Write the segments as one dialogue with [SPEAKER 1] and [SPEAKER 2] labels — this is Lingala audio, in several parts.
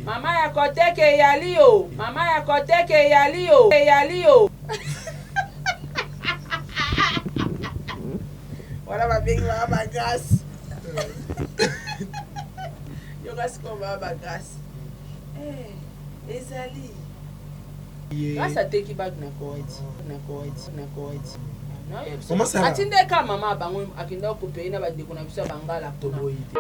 [SPEAKER 1] Mama ya koteke eyali yo. Mama ya koteke eyali yo. Eyali yo. Wana babengi baa ba grace. Yoka sikoyo baa ba grace. Eh, ezali. Grace ateki bag na Koweït, na Koweït, na Koweït.
[SPEAKER 2] Maman Sarah.
[SPEAKER 1] Atindeka mama bango akenda kopeye na bandeko na biso ya bangala kuna.
[SPEAKER 2] Toboyi te.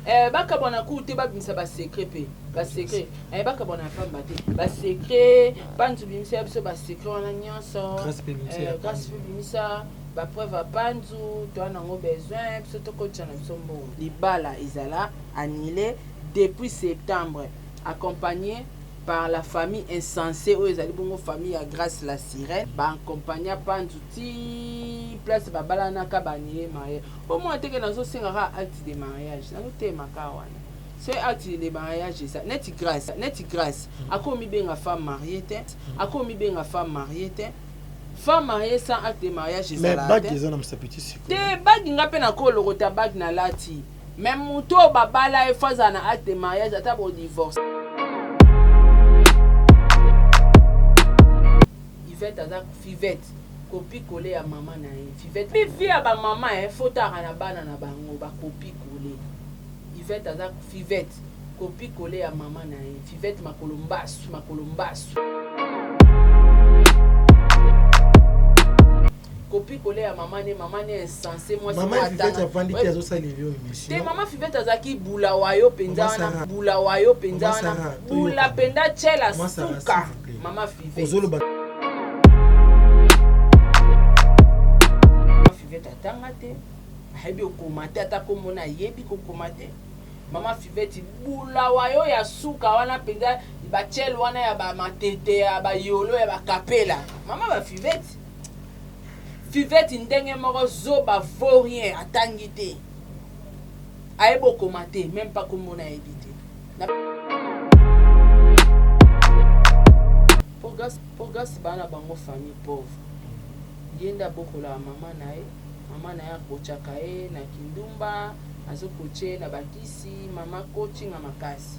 [SPEAKER 1] Eh, bakabwana ku te babimisa basecret mpe basecret eh, bakabwana ya pamba te basecret panzu bimisa ya biso basecret wana nyonso.
[SPEAKER 2] Grâce mpe bimisa ya
[SPEAKER 1] Eh, grâce mpe bimisa bapreuve ya panzu toa nango besoin biso tokotisa na biso mbongo. Libala ezala annulé depuis septembre, accompagné par la famille insensée oyo ezali bongo famille ya Grace la sirène. Baaccompagna panzu ti place babalanaka, baannule mariage. Omona teke nazosenga kaka acte de mariage, nazotelemaka wana so acte de mariage eza neti Grâce, neti Grâce akomibenga femme mariée te, akomibenga femme mariée te. Femme mariée sans acte de mariage
[SPEAKER 2] Mais
[SPEAKER 1] ezalaka
[SPEAKER 2] bague
[SPEAKER 1] te.
[SPEAKER 2] eza na mosapi ti sikoyo.
[SPEAKER 1] Te, bague nga mpe nakolokota bague nalati, mais moto oyo babala ye fo azala na acte de mariage ata bodivorce. Yvette aza Fivette copie colle ya mama na ye. Fivette bi vie ya ba mama eh, fotaka na bana na bango ba copie colle. Yvette aza Fivette copie colle ya mama na ye. Fivette makolo mbasu, makolo mbasu. Copie colle ya mama ne, mama ne insensé mwasi
[SPEAKER 2] Mama
[SPEAKER 1] moko
[SPEAKER 2] Fivette
[SPEAKER 1] atanga.
[SPEAKER 2] avandi te azosala lelo émission.
[SPEAKER 1] Te, mama Fivette azalaki bula wayo mpenza
[SPEAKER 2] Mama
[SPEAKER 1] wana,
[SPEAKER 2] Sarah.
[SPEAKER 1] bula wayo mpenza
[SPEAKER 2] Mama
[SPEAKER 1] wana,
[SPEAKER 2] Sarah,
[SPEAKER 1] bula
[SPEAKER 2] toyoka.
[SPEAKER 1] mpenza tshela
[SPEAKER 2] Mama Sarah,
[SPEAKER 1] suka.
[SPEAKER 2] s'il vous plaît.
[SPEAKER 1] Mama Fivette.
[SPEAKER 2] Ozoloba
[SPEAKER 1] Mama Fivette atanga te, ayebi kokoma te, ata kombo na ayebi kokoma te. Mama Fivette bula wayo ya suka wana mpenza, bachele wana ya ba matete ya bayolo ya bakapela. Mama ba Fivette, Fivette ndenge moko zoba vaurien atangi te, ayebi kokoma te, même pas kombo na ayebi te. Na po Grâce, po Grâce baa na bango famille pauvre, ye nde abokolaka mama na ye, mama na ye akotiaka ye na kindumba, azokotie ye na bakisi, mama coaching ya makasi.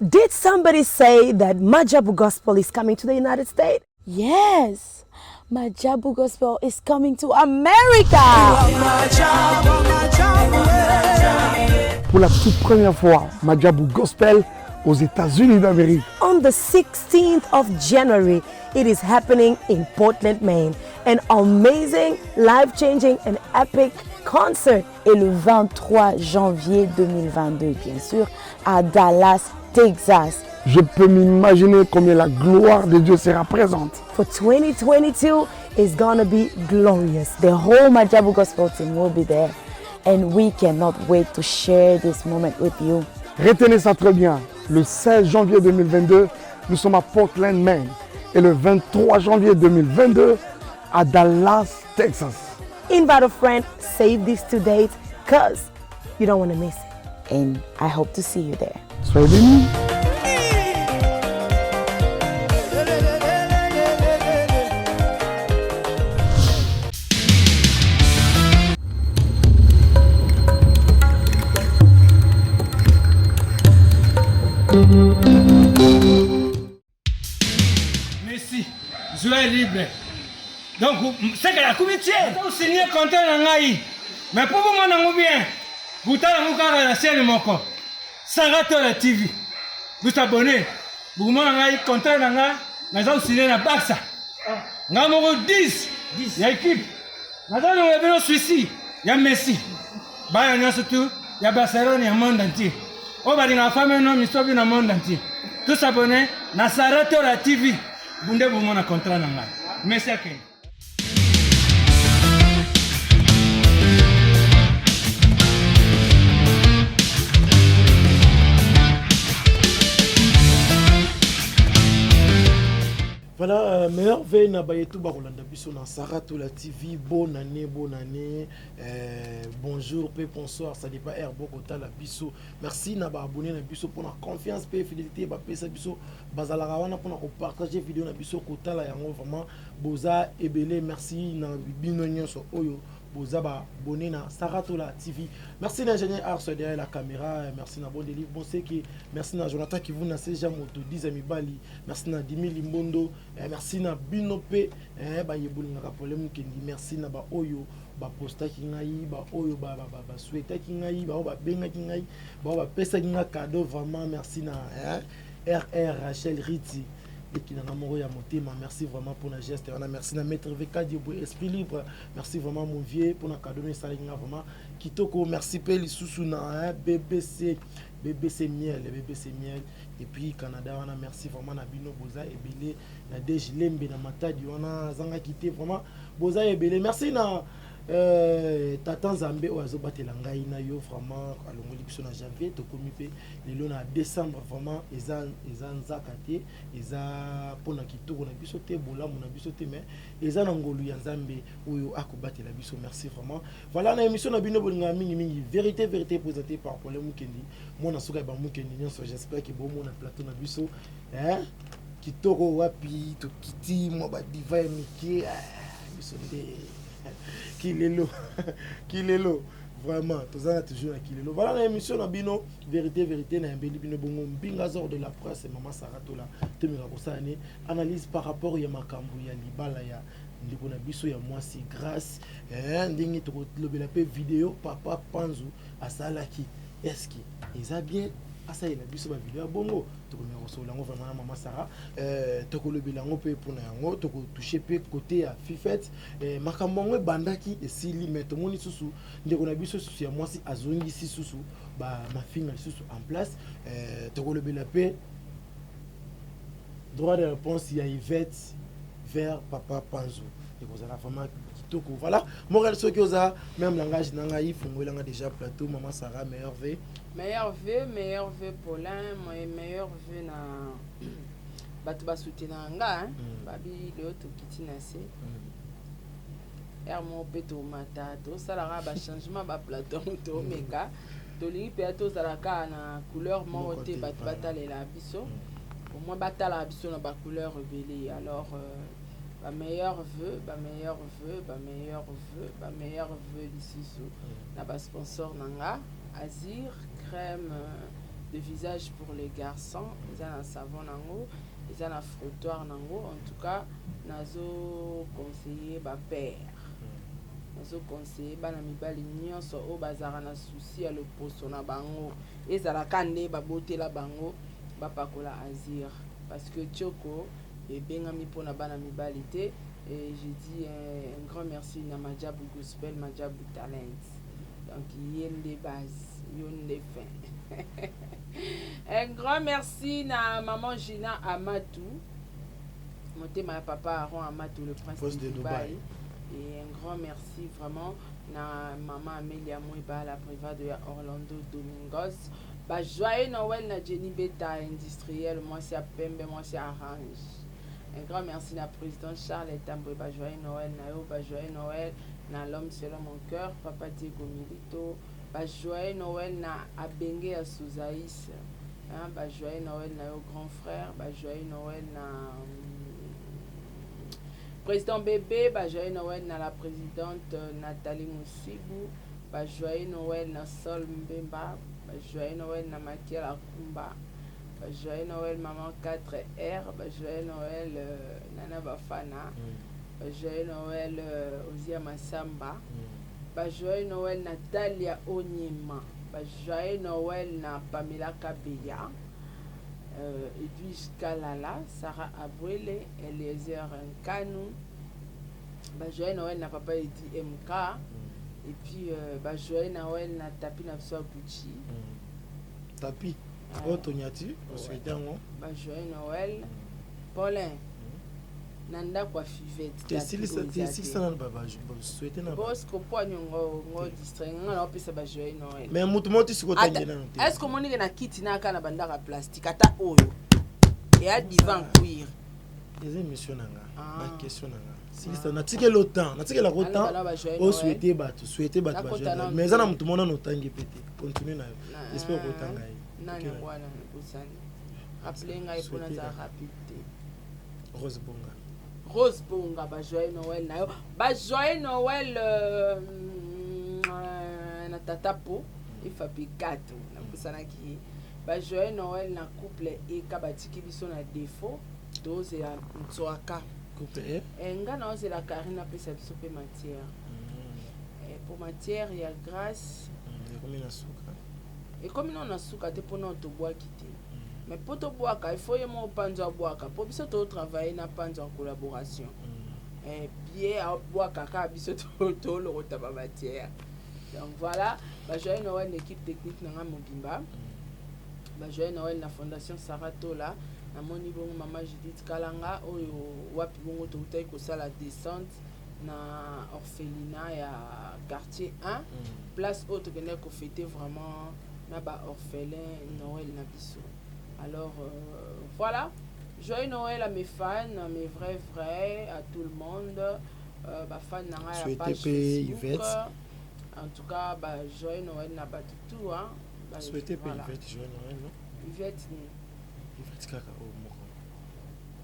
[SPEAKER 3] Did somebody say that Maajabu Gospel is coming to the United States?
[SPEAKER 4] Yes, Maajabu Gospel is coming to America.
[SPEAKER 5] Pour la toute première fois, Maajabu Gospel aux États-Unis d'Amérique.
[SPEAKER 3] On the 16th of January, it is happening in Portland, Maine. An amazing, life-changing and epic concert.
[SPEAKER 4] Et le 23 janvier 2022, bien sûr, à Dallas, Texas.
[SPEAKER 5] Je peux m'imaginer combien la gloire de Dieu sera présente.
[SPEAKER 3] For 2022 is gonna be glorious.
[SPEAKER 4] The whole Maajabu Gospel team will be there, and we cannot wait to share this moment with you.
[SPEAKER 5] Retenez ça très bien. Le 16 janvier 2022, nous sommes à Portland, Maine. Et le 23 janvier 2022, à Dallas, Texas.
[SPEAKER 3] Invite a friend, save these 2 dates, because you don't want to miss it.
[SPEAKER 4] And I hope to see you there.
[SPEAKER 5] Soyez bénis.
[SPEAKER 6] Messi, joueur libre. Donc, c'est que la comité, vous signez contrat na ngai. Mais pour vous mon bien, vous tala kaka na chaîne moko. Sarah Tola TV. Vous abonnez. Vous mon ngai contrat na ngai, naza signer na Barça. Nga moko 10 ya équipe. Naza na bino Suisse ya Messi. Bana nyonso tout ya Barcelone ya monde entier. Oyo balingaka femme no misobi na monde entier. Tous abonnés na Sarah Tola TV. Bunde bomona contrat na ngai. Messi akende.
[SPEAKER 2] Voilà, meilleur vœu na bayetu bakolanda biso na Saratola TV. Bonne année, bonne année. Bonjour pe bonsoir, ça dépend heure bokotala biso. Merci na ba abonné na biso pour la confiance pe fidélité ba pesa biso bazalaka wana pour na ko partager vidéo na biso kotala yango vraiment boza ebele. Merci na bino nyonso oyo boza ba abonné na Saratola TV. Merci na ingénieur Ars derrière la caméra, merci na Bon Délivre, bon seki, merci na Jonathan Kivuna Seja Moto 10 mibali. Merci na Dimi Limbondo, merci na bino pe baye bolingaka problème Mukendi, merci na ba oyo ba postaki ngai, ba oyo ba ba ba, ba souhaitaki ngai, ba oyo ba bengaki ngai, ba oyo ba pesaki nga cadeau vraiment merci na RR Rachel Riti leki na nga moko ya motema, merci vraiment pour na geste wana, merci na maître VK Diobwe esprit libre, merci vraiment mon vieux pour na cadeau esalaki nga vraiment kitoko, merci pe lisusu na BBC BBC Miel, BBC Miel depuis Canada wana, merci vraiment na bino boza ebele na Dej Lembe na Matadi wana azangaki te vraiment boza ebele, merci na tata Nzambe oyo azobatela ngai na yo vraiment alongoli biso na janvier tokomi pe lelo na décembre vraiment eza eza nzaka te eza mpona kitoko na biso te bolamu na biso te mais eza na ngolu ya Nzambe oyo akobatela biso, merci vraiment. Voilà na émission na bino bolingaka mingi mingi vérité vérité présentée par Paulin Mukendi mwana suka ya ba Mukendi nyonso, j'espère que bomona plateau na biso hein kitoko wapi tokiti mwa ba diva ya mike biso nde kilelo kilelo vraiment toza na toujours na kilelo. Voilà na émission na bino vérité vérité na yambeli bino bongo mbinga zor de la presse mama Saratola tomeka kosala ne analyse par rapport ya makambo ya libala ya ndeko na biso ya mwasi Grâce ndenge tokolobela pe vidéo papa Panzu asalaki, est-ce que eza bien asalela biso ba vidéo ya bongo? Tokomeka kosolola yango vraiment na mama Sarah, tokolobela yango mpe mpona yango tokotouche mpe côté ya Fifete, makambo yango ebandaki esili mais tomoni susu ndeko na biso susu ya mwasi azongisi susu bamafinga lisusu en place, tokolobela mpe droit de réponse ya Yvette vers papa Panzu ekozala vraiment kitoko. Voilà Moral, soki oza même langage na ngai fungolanga déjà plateau. Mama Sarah, meilleur vœu.
[SPEAKER 1] Meilleur vœu, meilleur vœu Paulin, meilleur vœu na bato basoutenaka nga babi lelo tokiti na se ere moko mpe tomata tosalaka bachangement baplateau tomeka tolingi mpenza tozala kaka na couleur moko te, bato batalela biso au moins batalaka biso na bacouleur ebele. Alors bameilleur vœu, bameilleur vœu, bameilleur vœu, bameilleur vœu lisusu na basponsor na nga Azir crème de visage pour les garçons, eza na savon nango, eza na frottoir nango. En tout cas nazo conseiller bapère, nazo conseiller bana mibali nyonso oyo bazalaka na souci ya loposo na bango ezalaka nde babotela bango bapakola Azir parce que tioko ebengami mpona bana mibali te. Et je dis un grand merci na Majabu Gospel, Majabu Talent, donc ye nde base, yo nde fin. Un grand merci na maman Gina Amatou, motema ya papa Aaron Amatou, le prince
[SPEAKER 2] Prince
[SPEAKER 1] de
[SPEAKER 2] de
[SPEAKER 1] Dubaï.
[SPEAKER 2] Dubaï.
[SPEAKER 1] Et un grand merci vraiment na maman Amelia Mweba, la privade ya Orlando Domingos. Ba joyeux Noël na Jenny Beta industriel, mwasi ya pembe, mwasi ya orange. Un grand merci na président Charles Tambwe, ba joyeux Noël na yo, ba joyeux Noël na l'homme selon mon cœur, papa Diego Milito, ba joyeux Noël na Abenge ya Souzaïs, hein, ba joyeux Noël na yo grand frère, ba joyeux Noël na président bébé, ba joyeux Noël na la présidente Nathalie Moussibou, ba joyeux Noël na Sol Mbemba, ba joyeux Noël na Makiela Kumba, ba joyeux Noël maman 4R, ba joyeux Noël Nana Bafana, ba joyeux Noël Ozia Massamba, ba joyeux Noël Natalia Onyema, ba joyeux Noël na Pamela Kabeya, Edwige Kalala, Sarah Abwele, Eliezer Nkanu, ba joyeux Noël na papa Edi MK, et puis ba joyeux Noël na tapi na biso ya Gucci.
[SPEAKER 2] Tapi oyo tonyati osouhaite yango.
[SPEAKER 1] Ba joyeux Noël Paulin na ndako ya Fivette.
[SPEAKER 2] Esilisa nano basouhaite na
[SPEAKER 1] bosco po aniongo ngo distrait nga na opesa ba joyeux Noël.
[SPEAKER 2] Mais motu moko ti sikoyo otangi nano te.
[SPEAKER 1] Est ce que omonike na kiti naka na bandako ya plastique ata oyo eya divan cuir?
[SPEAKER 2] Eza émission na nga.
[SPEAKER 1] Ah.
[SPEAKER 2] Ba question na nga. Silisa natikeli yo temps, natikelaka yo
[SPEAKER 1] Aloba
[SPEAKER 2] temps.
[SPEAKER 1] na ba joyeux
[SPEAKER 2] O
[SPEAKER 1] Noël.
[SPEAKER 2] souhaiter bato, souhaiter bato ba
[SPEAKER 1] Nakota
[SPEAKER 2] joyeux Noël.
[SPEAKER 1] nanu
[SPEAKER 2] Mais eza na
[SPEAKER 1] te.
[SPEAKER 2] motu moko nano otangi pe te. Continue na yo.
[SPEAKER 1] Na-
[SPEAKER 2] J'espère okotanga ye.
[SPEAKER 1] Nani
[SPEAKER 2] Ok,
[SPEAKER 1] yango wana nabosani. Rappele ngai mpo
[SPEAKER 2] Souhaiter
[SPEAKER 1] naza
[SPEAKER 2] kaka.
[SPEAKER 1] rapide te.
[SPEAKER 2] Rose Bonga.
[SPEAKER 1] Rose Bonga, ba joyeux Noël na yo. Ba joyeux Noël na tata po efapi gato nabosanaki ye. Ba joyeux Noël na couple eka batiki biso na défaut tozela ntswaka.
[SPEAKER 2] Couple eh?
[SPEAKER 1] Eh, nga naozela Karine apesa biso mpe matière. Eh, po matière ya grâce
[SPEAKER 2] Ekomi na suka.
[SPEAKER 1] Ekomi nano na suka te mpo nano tobwaki te. Mais mpo tobwaka, il faut ye moko panzo abwaka mpo biso totravaille na panzo en collaboration. Eh, bie abwaka kaka biso tolokota ba matière. Donc voilà, ba joyeux Noël na équipe technique na nga mobimba. Ba joyeux Noël na fondation Sarah Tola. Namoni bongo mama Judith Kalanga oyo wapi bongo toutaki kosala descente na orphelinat ya quartier 1, place oyo tokendaki kofete vraiment na ba orphelin Noël na biso. Alors voilà, joyeux Noël à mes fans, à mes vrais vrais, à tout le monde, ba fan na ngai ya
[SPEAKER 2] Souhaitez
[SPEAKER 1] page
[SPEAKER 2] pe
[SPEAKER 1] Facebook.
[SPEAKER 2] Yvette.
[SPEAKER 1] En tout cas, ba joyeux Noël na bato tout, hein. Ba,
[SPEAKER 2] Souhaitez pe
[SPEAKER 1] voilà.
[SPEAKER 2] Yvette joyeux Noël, non?
[SPEAKER 1] Yvette ni
[SPEAKER 2] Yvette kaka oyo moko.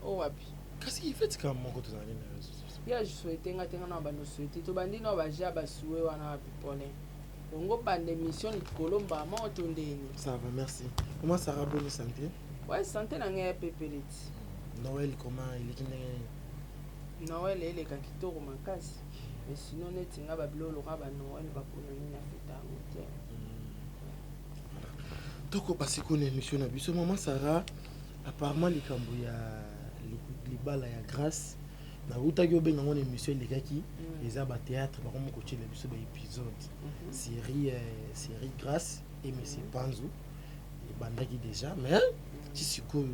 [SPEAKER 1] O wapi?
[SPEAKER 2] Kasi Yvette kaka moko tozali na yo.
[SPEAKER 1] Ya souhaite nga te, nga na bando souhaite tobandi na baja basue wana wapi Paulin bongo banda émission likolo mbama oyo to ndeni.
[SPEAKER 2] Ça va, merci. Comment Sarah, bonne santé?
[SPEAKER 1] Ouais, santé na ngai ya pepele ti.
[SPEAKER 2] Noël comment eleki ndenge nini?
[SPEAKER 1] Noël eleka kitoko makasi, mais sinon neti nga babiloko loka ba Noël bapona nini afeta yango te.
[SPEAKER 2] Tokoba sikoyo na émission na biso. Mama Sarah, apparemment likambo ya libala ya Grâce nautaki obenga ngo na émission elekaki, eza bathéâtre bakomi kotiela biso baépisode, série, série Grâce et Monsieur Panzu ebandaki déjà, mais ti sikoyo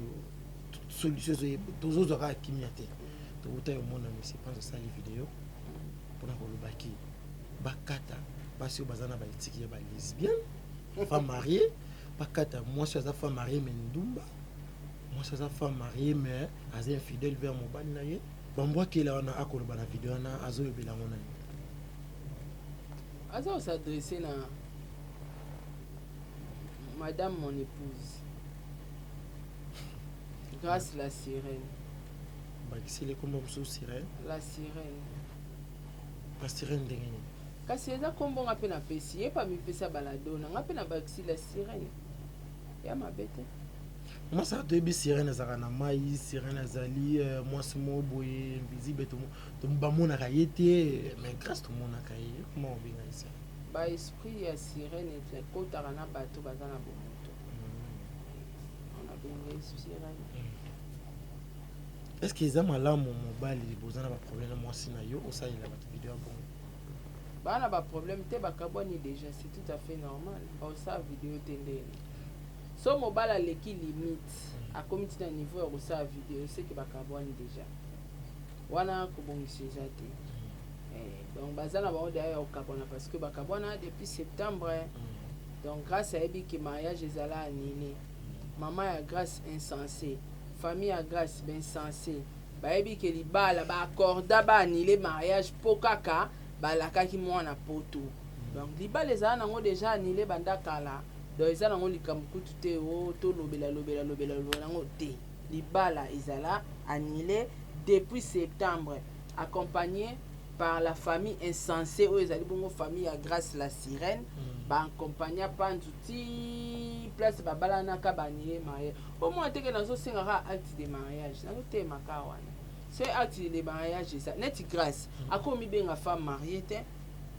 [SPEAKER 2] solution tozozwa kaka kimia te. Touta omona Monsieur Panzu asali video mpona kolobaki bakata basi oyo baza na baetiki ya balesbienne, femme mariée, bakata mwasi oyo aza femme mariée mais ndumba, mwasi aza femme mariée mais aza infidèle vers mobali na ye. Bambwakela wana akoloba na video wana, azoyobela yango nani?
[SPEAKER 1] Aza kos'adresse na madame mon épouse Grâce la sirène.
[SPEAKER 2] Bakiseli kombo mosusu, sirène.
[SPEAKER 1] La sirène.
[SPEAKER 2] La sirène ndenge nini?
[SPEAKER 1] Kasi eza nkombo nga mpe napesi ye, pa mipesa balado na nga mpe nabakisi la sirène ya mabe te.
[SPEAKER 2] Mwasi toyebi sirène azalaka na mai, sirène azali mwasi moko boye invisible, bamonaka ye te, mais Grâce tomonaka ye. Comment obenga ye sirène?
[SPEAKER 1] Baesprit ya sirène ekotaka na bato baza na bomoto, on abenga ye sirène.
[SPEAKER 2] Est ce que eza malamu mobali boza na baproblème na mwasi na yo, osalela bato video ya bongo?
[SPEAKER 1] Baa na baproblème te, bakabwani déjà, c'est tout à fait normal baosala video te. Ndeni so mobali aleki limite, akomi ntina niveau ya kosala video, seke bakabwani déjà, wana kobongisa eza te. Eh, donc baza na bango deya ya kokabwana parce que bakabwana depuis septembre. Donc Grâce ayebi ke mariage ezala annulé. Mama ya Grâce insensé, famille ya Grâce bainsensé, bayebi ke libala baaccorda, baannule mariage mpo kaka balakaki mwana poto. Donc libala ezala nango déjà annulé banda kala. Donc eza nango likambo kutu te o tolobela lobela lobela lobela nango te. Libala ezala annulé depuis septembre, accompagné par la famille insensée oyo ezali bongo famille ya Grâce la sirène. Baaccompagna panzu ti place babalanaka, baannule mariage. Omona teke nazosenga kaka acte de mariage, nazotemaka wana. So acte de mariage eza neti Grâce akomi benga femme mariée te,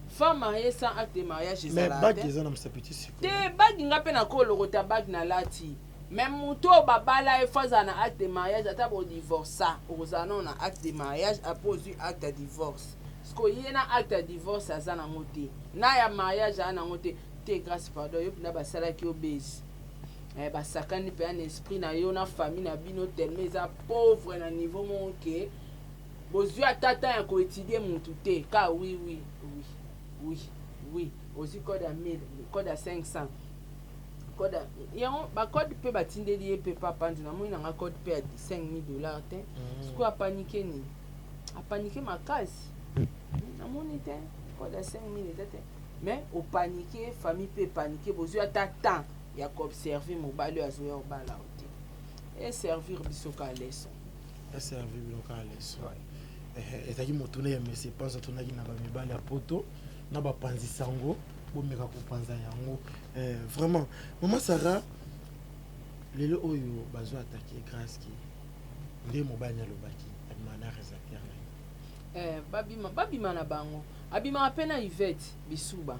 [SPEAKER 1] femme mariée sans acte de mariage
[SPEAKER 2] Mais
[SPEAKER 1] ezala
[SPEAKER 2] bague
[SPEAKER 1] te.
[SPEAKER 2] eza na mosapi ti sikoyo.
[SPEAKER 1] Te, bague nga mpe nakolokota bague nalati, mais moto oyo babala ye fo azala na acte de mariage. Ata bodivorsa, okozala nano na acte de mariage, apres ozwi acte ya divorce. Parceque ye na acte ya divorce aza nango te, na ya mariage aza nango te. Te, Grâce, pardon, yo mpena basalaki yo base, eh, basakani mpenza na esprit na yo na famille na bino tellement eza pauvre na niveau moko ke bozwi ata temps ya koétudie mutu te. Ka oui, oui, oui, oui, oui, ozwi code ya 1000, code ya 500. Code yango ba code mpe batindeli ye mpe papa nzu namoni nanga code mpe ya 5000 dollars te. Sikoyo apanike nini? Apanike makasi. Namoni te code ya 5000 eza te, mais opanike, famille mpe epanike, bozwi ata temps ya koobserve mobali oyo azoya obala yo te. Eservir biso ka leçon.
[SPEAKER 2] Eservir bino ka leçon. Ezalaki motuna ya monsieur Panzo atunaki na bamibali ya poto na bapanzi sango, bomeka kopanza yango. Vraiment, mama Sarah, lelo oyo bazo attaquer Grâce ki nde mobali alobaki abima na réalisateur na
[SPEAKER 1] ye. Babima, babima na bango, abimaka mpe na Yvette Bisuba.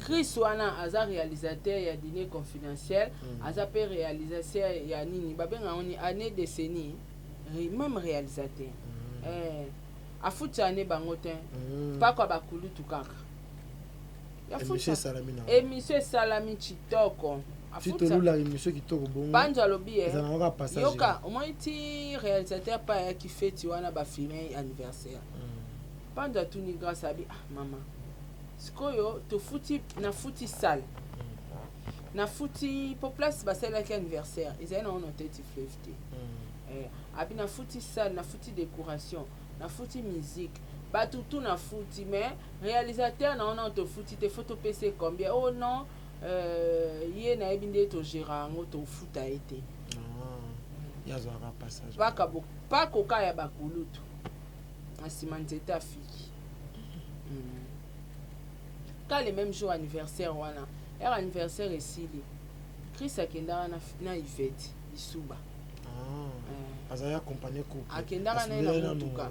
[SPEAKER 1] Chris wana aza réalisateur ya Dîner confidentiel. Aza mpe réalisateur ya nini babenga yango ni année décennie, même réalisateur. Afuti ane bango te. Mpako bakulutu kaka. Émission esalami kitoko.
[SPEAKER 2] Tolula émission kitoko bongo.
[SPEAKER 1] Panzo alobi ye yoka, omoni ti réalisateur mpe ayaki feti wana, bafilme anniversaire. Panzo atuni Grâce, abi: "Ah mama, sikoyo tofuti, nafuti salle, nafuti po place basalelaki anniversaire ezali nango na teti fleuve te." Abi: "Nafuti salle, nafuti décoration, nafuti musique, bato tu nafuti, mais réalisateur na wana tofuti te, faut topesa combien?" "Oh non, ye nayebi nde togéra yango, tofuta ye te." Pakoka ya bakulutu na nsima nzete afiki. Ka le même jour anniversaire wana, ere anniversaire esili, Chris akendaka na Ivete Lisuba.
[SPEAKER 2] Azali accompagné couple.
[SPEAKER 1] Akendaka na ye na motuka.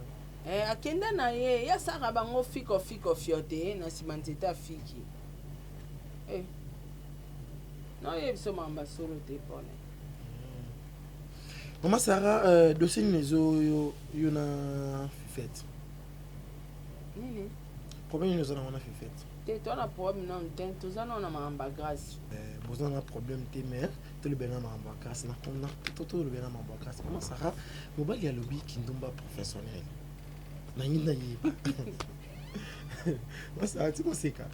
[SPEAKER 1] Akenda na ye, ye asalaka bango fiko fiko fio te, na nsima nzete afiki. Naoyebi biso makambo solo te pone.
[SPEAKER 2] Mama Sara, dossier nini ezo yo na Fifete?
[SPEAKER 1] Nini?
[SPEAKER 2] Problème nini oza nango na Fifete?
[SPEAKER 1] Te, toza na problème nanu te, toza nano na makambo ya Grâce.
[SPEAKER 2] Boza na problème te, mais tolobela na makambo ya Grâce, tolobela na makambo ya Grâce. Mama Sara, mobali alobi kindumba professionnel, nangi nayeba. Mama Sara, tikoseka,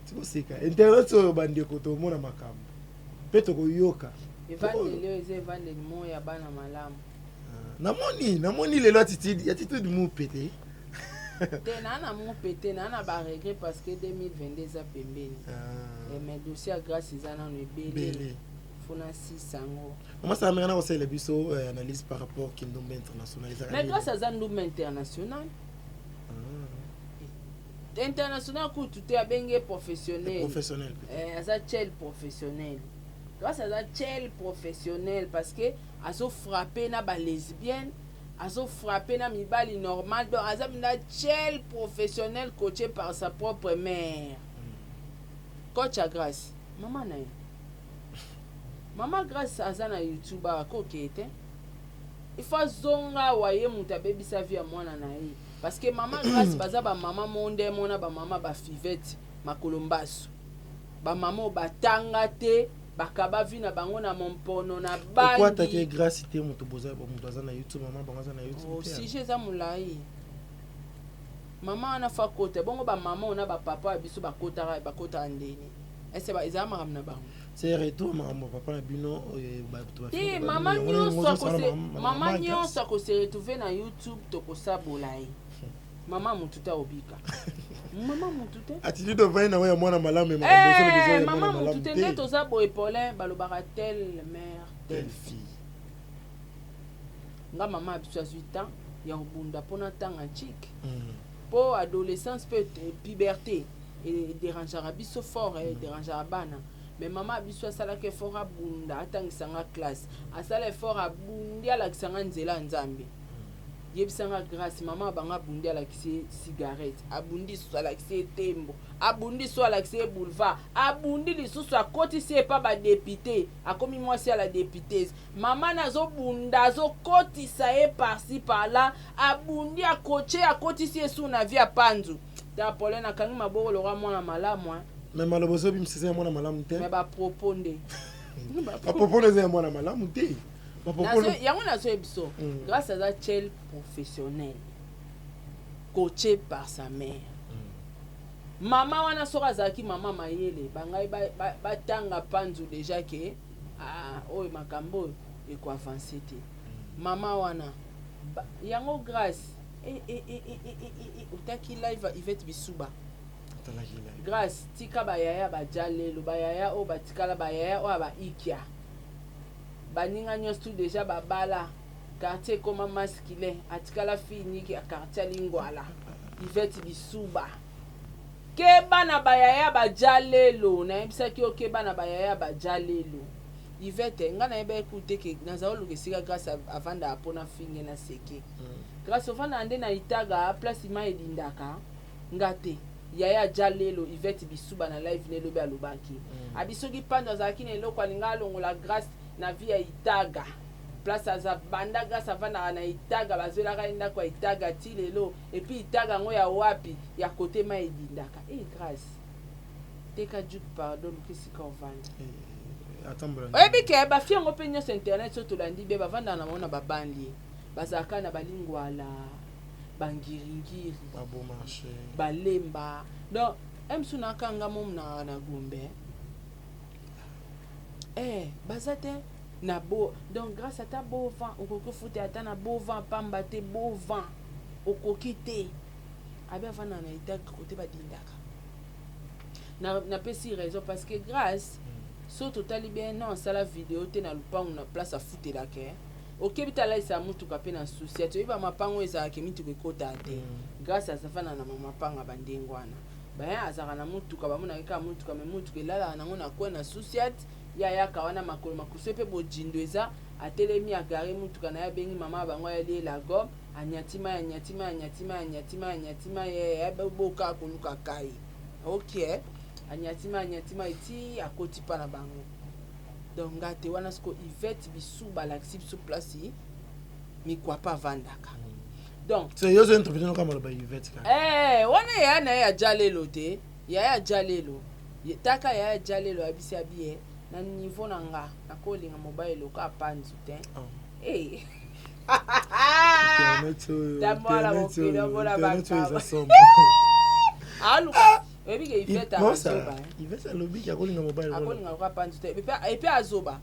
[SPEAKER 2] tikoseka internet oyo, bandeko tomona makambo mpe tokoyoka.
[SPEAKER 1] Evandeli oyo eza evandeli moko ya bana malamu.
[SPEAKER 2] Namoni lelo attitude mu pete.
[SPEAKER 1] Te, naa na mu pete, naa na baregret parce que 2022 eza pembeni. Mais dossier ya Grâce eza nano ebele, fona sisa yango.
[SPEAKER 2] Mama Sara, meka na kosalela biso analyse par rapport kindumba international.
[SPEAKER 1] Mais Grâce aza ndumba international, international kutu te, abenge professionnel.
[SPEAKER 2] Professionnel.
[SPEAKER 1] Aza tchel professionnel, Grâce aza tchel professionnel parce que azofrappe na balesbienne, azofrappe na mibali normal, donc aza mpenza tchel professionnel coaché par sa propre mère. Coach ya Grâce, mama na ye, mama Grâce aza na YouTube awa, akokee te, il faut azonga awa. Ye moto abebisa vie ya mwana na ye parce que mama Grâce baza bamama mo nde mona bamama bafivete makolo mbasu, bamama oyo batanga te, bakaba vie na bango na mompono na
[SPEAKER 2] bangi. Grâce te, moto moto aza na YouTube, mama bango aza na YouTube.
[SPEAKER 1] Oh, sujet eza molai. Mama wana fa kota bongo, bamama oyo na bapapa ya biso bakotaka, bakotaka ndeni ese ezala makambo na bango.
[SPEAKER 2] C'est retour makambo papa na bino.
[SPEAKER 1] Bato te, mama nyonso, mama nyonso akose retrouve na YouTube, tokosabola ye. Mama mutu te obika mama mutu te.
[SPEAKER 2] Atindi tovandi nango ya mwana malamu.
[SPEAKER 1] Mama mutu te nde toza boye. Paulin, balobaka telle mère, telle fille. Nga mama ya biso azwi temps ya kobunda mpona ntanga ntike mpo adolescence mpe puberté edérangeaka biso fort, edérangeaka bana. Mais mama ya biso asalaki effort, abunda, atangisanga classe, asala effort, abundi, alakisanga nzela ya Nzambe. Yebisanga Grâce, mama bango abundi, alakisi ye cigarette, abundi lisusu, alakisi ye tembo, abundi lisusu, alakisi ye boulevard, abundi lisusu, akotisi ye epa badéputé, akomi mwasi ya la députese. Mama na azobunda, azokotisa ye par-ci par-là, abundi, akotie, akotisi ye su na vie ya panzu ta. Paulin, akangi maboko lokwa mwana malamu.
[SPEAKER 2] Mais maloba ozobimisa eza ya mwana malamu te.
[SPEAKER 1] Mais bapropos nde.
[SPEAKER 2] Bapropos eza ya mwana malamu te.
[SPEAKER 1] Yango nazoyebi biso. Grâce aza tchel professionnel coaché par sa mère. Mama wana soki azalaki mama mayele, bangai batanga ba, ba panzu deja ke ah, oyo makambo oyo eko avancer te. Mama wana ba, yango Grace e, e, e, e, e, e, e, otaki live ya Yvette Bisuba. Grace tika ba yaya ba djalelo, ba yaya oyo batikala ba yaya oyo ba ikia. Baninga nyonso tout deja babala. Quartier ekoma masculin, atikala fille unique ya quartier Lingwala. Yvette Bisuba. Keba na ba yaya ba djalelo, nayebisaki yo keba na ba yaya ba djalelo. Yvette, nga nayebaki kutu te ke nazala koluka esika Grace avandaka po nafinge na seke. Grace ovandaka nde na Itaga place mayi edindaka? Nga te. Yaya djalelo Yvette Bisuba na live ne lobi alobaki. Abi soki Pandu azalaki na eloko alinga alongola Grace na vie ya Itaga. Place aza banda Grace avandaka na Itaga bazwelaka ye ndako ya Itaga ti lelo et puis Itaga yango ya wapi ya cote mayi edindaka eh Grace teka Juke pardon luka esika ovanda. Oyebi ke ba fille yango pe nionso internet soki tolandi bien bavandaka na bango na ba banlieue bazalaka na ba lingwala ba ngiringiri
[SPEAKER 2] ba beau marché
[SPEAKER 1] ba lemba donc msu na kanga mom na na gombe eh baza te na bo donc grâce ata beau vent okoki ofuta ata na beau vent pamba te beau vent okoki te abi avanda na etage kote badindaka napesi raison parce que grâce so totali bien non asala video te na lupangu na place afutelaka eh. Okebi te alalisa mutuka pe na souci ati oyeba mapango ezalaka mituka ekota te mm. Grâce azafana na mamapanga bandenge wana bayan azalaka na mutuka bamonaki kaka mutuka me mutuka elalaka nango na coin na souciat ye ayaka wana makolo makuse pe bojindo eza atelemi agare mutuka na ye abengi mama ya bango ayali ye la gomme anyati mai anyati mai anyati mai anyati mai anyati mai ye boka koluka kai ok anyati mai anyati mai ti akoti pa na bango donc nga te wana siko Yvette Bisuba alakisi biso place mikwapa avandaka donc
[SPEAKER 2] c'est yo zo interpréter no kama loba Yvette
[SPEAKER 1] kaka eh wana ya na ye ya jalelo te ya ya jalelo taka ya ya jalelo abisi abie na niveau na nga nakolinga mobali loka panzu te oh. eh
[SPEAKER 2] Tambola
[SPEAKER 1] mokili omona makambo aluka oyebi ke Yvette azoba
[SPEAKER 2] Yvette alobi ke akolinga mobali
[SPEAKER 1] akolinga loka panzu te epe azoba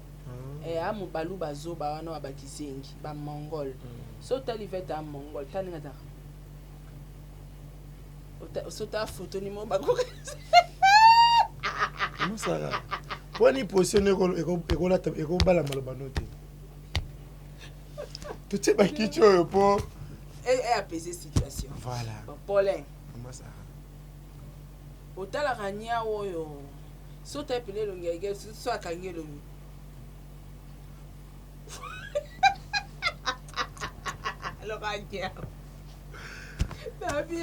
[SPEAKER 1] eh amu baluba azoba wana wa bakizengi ba mongol hmm. so otali Yvette a mongol tala ndenge azalaka so otala foto ni mo bakoka
[SPEAKER 2] mosaka pwani position ekolata ekobala maloba no te totie bakiti oyo mpo
[SPEAKER 1] apese situation
[SPEAKER 2] voilà
[SPEAKER 1] bon, paulin otalaka niau oyo so otali pene elongi ya igel so akangi elongi loka niau nabi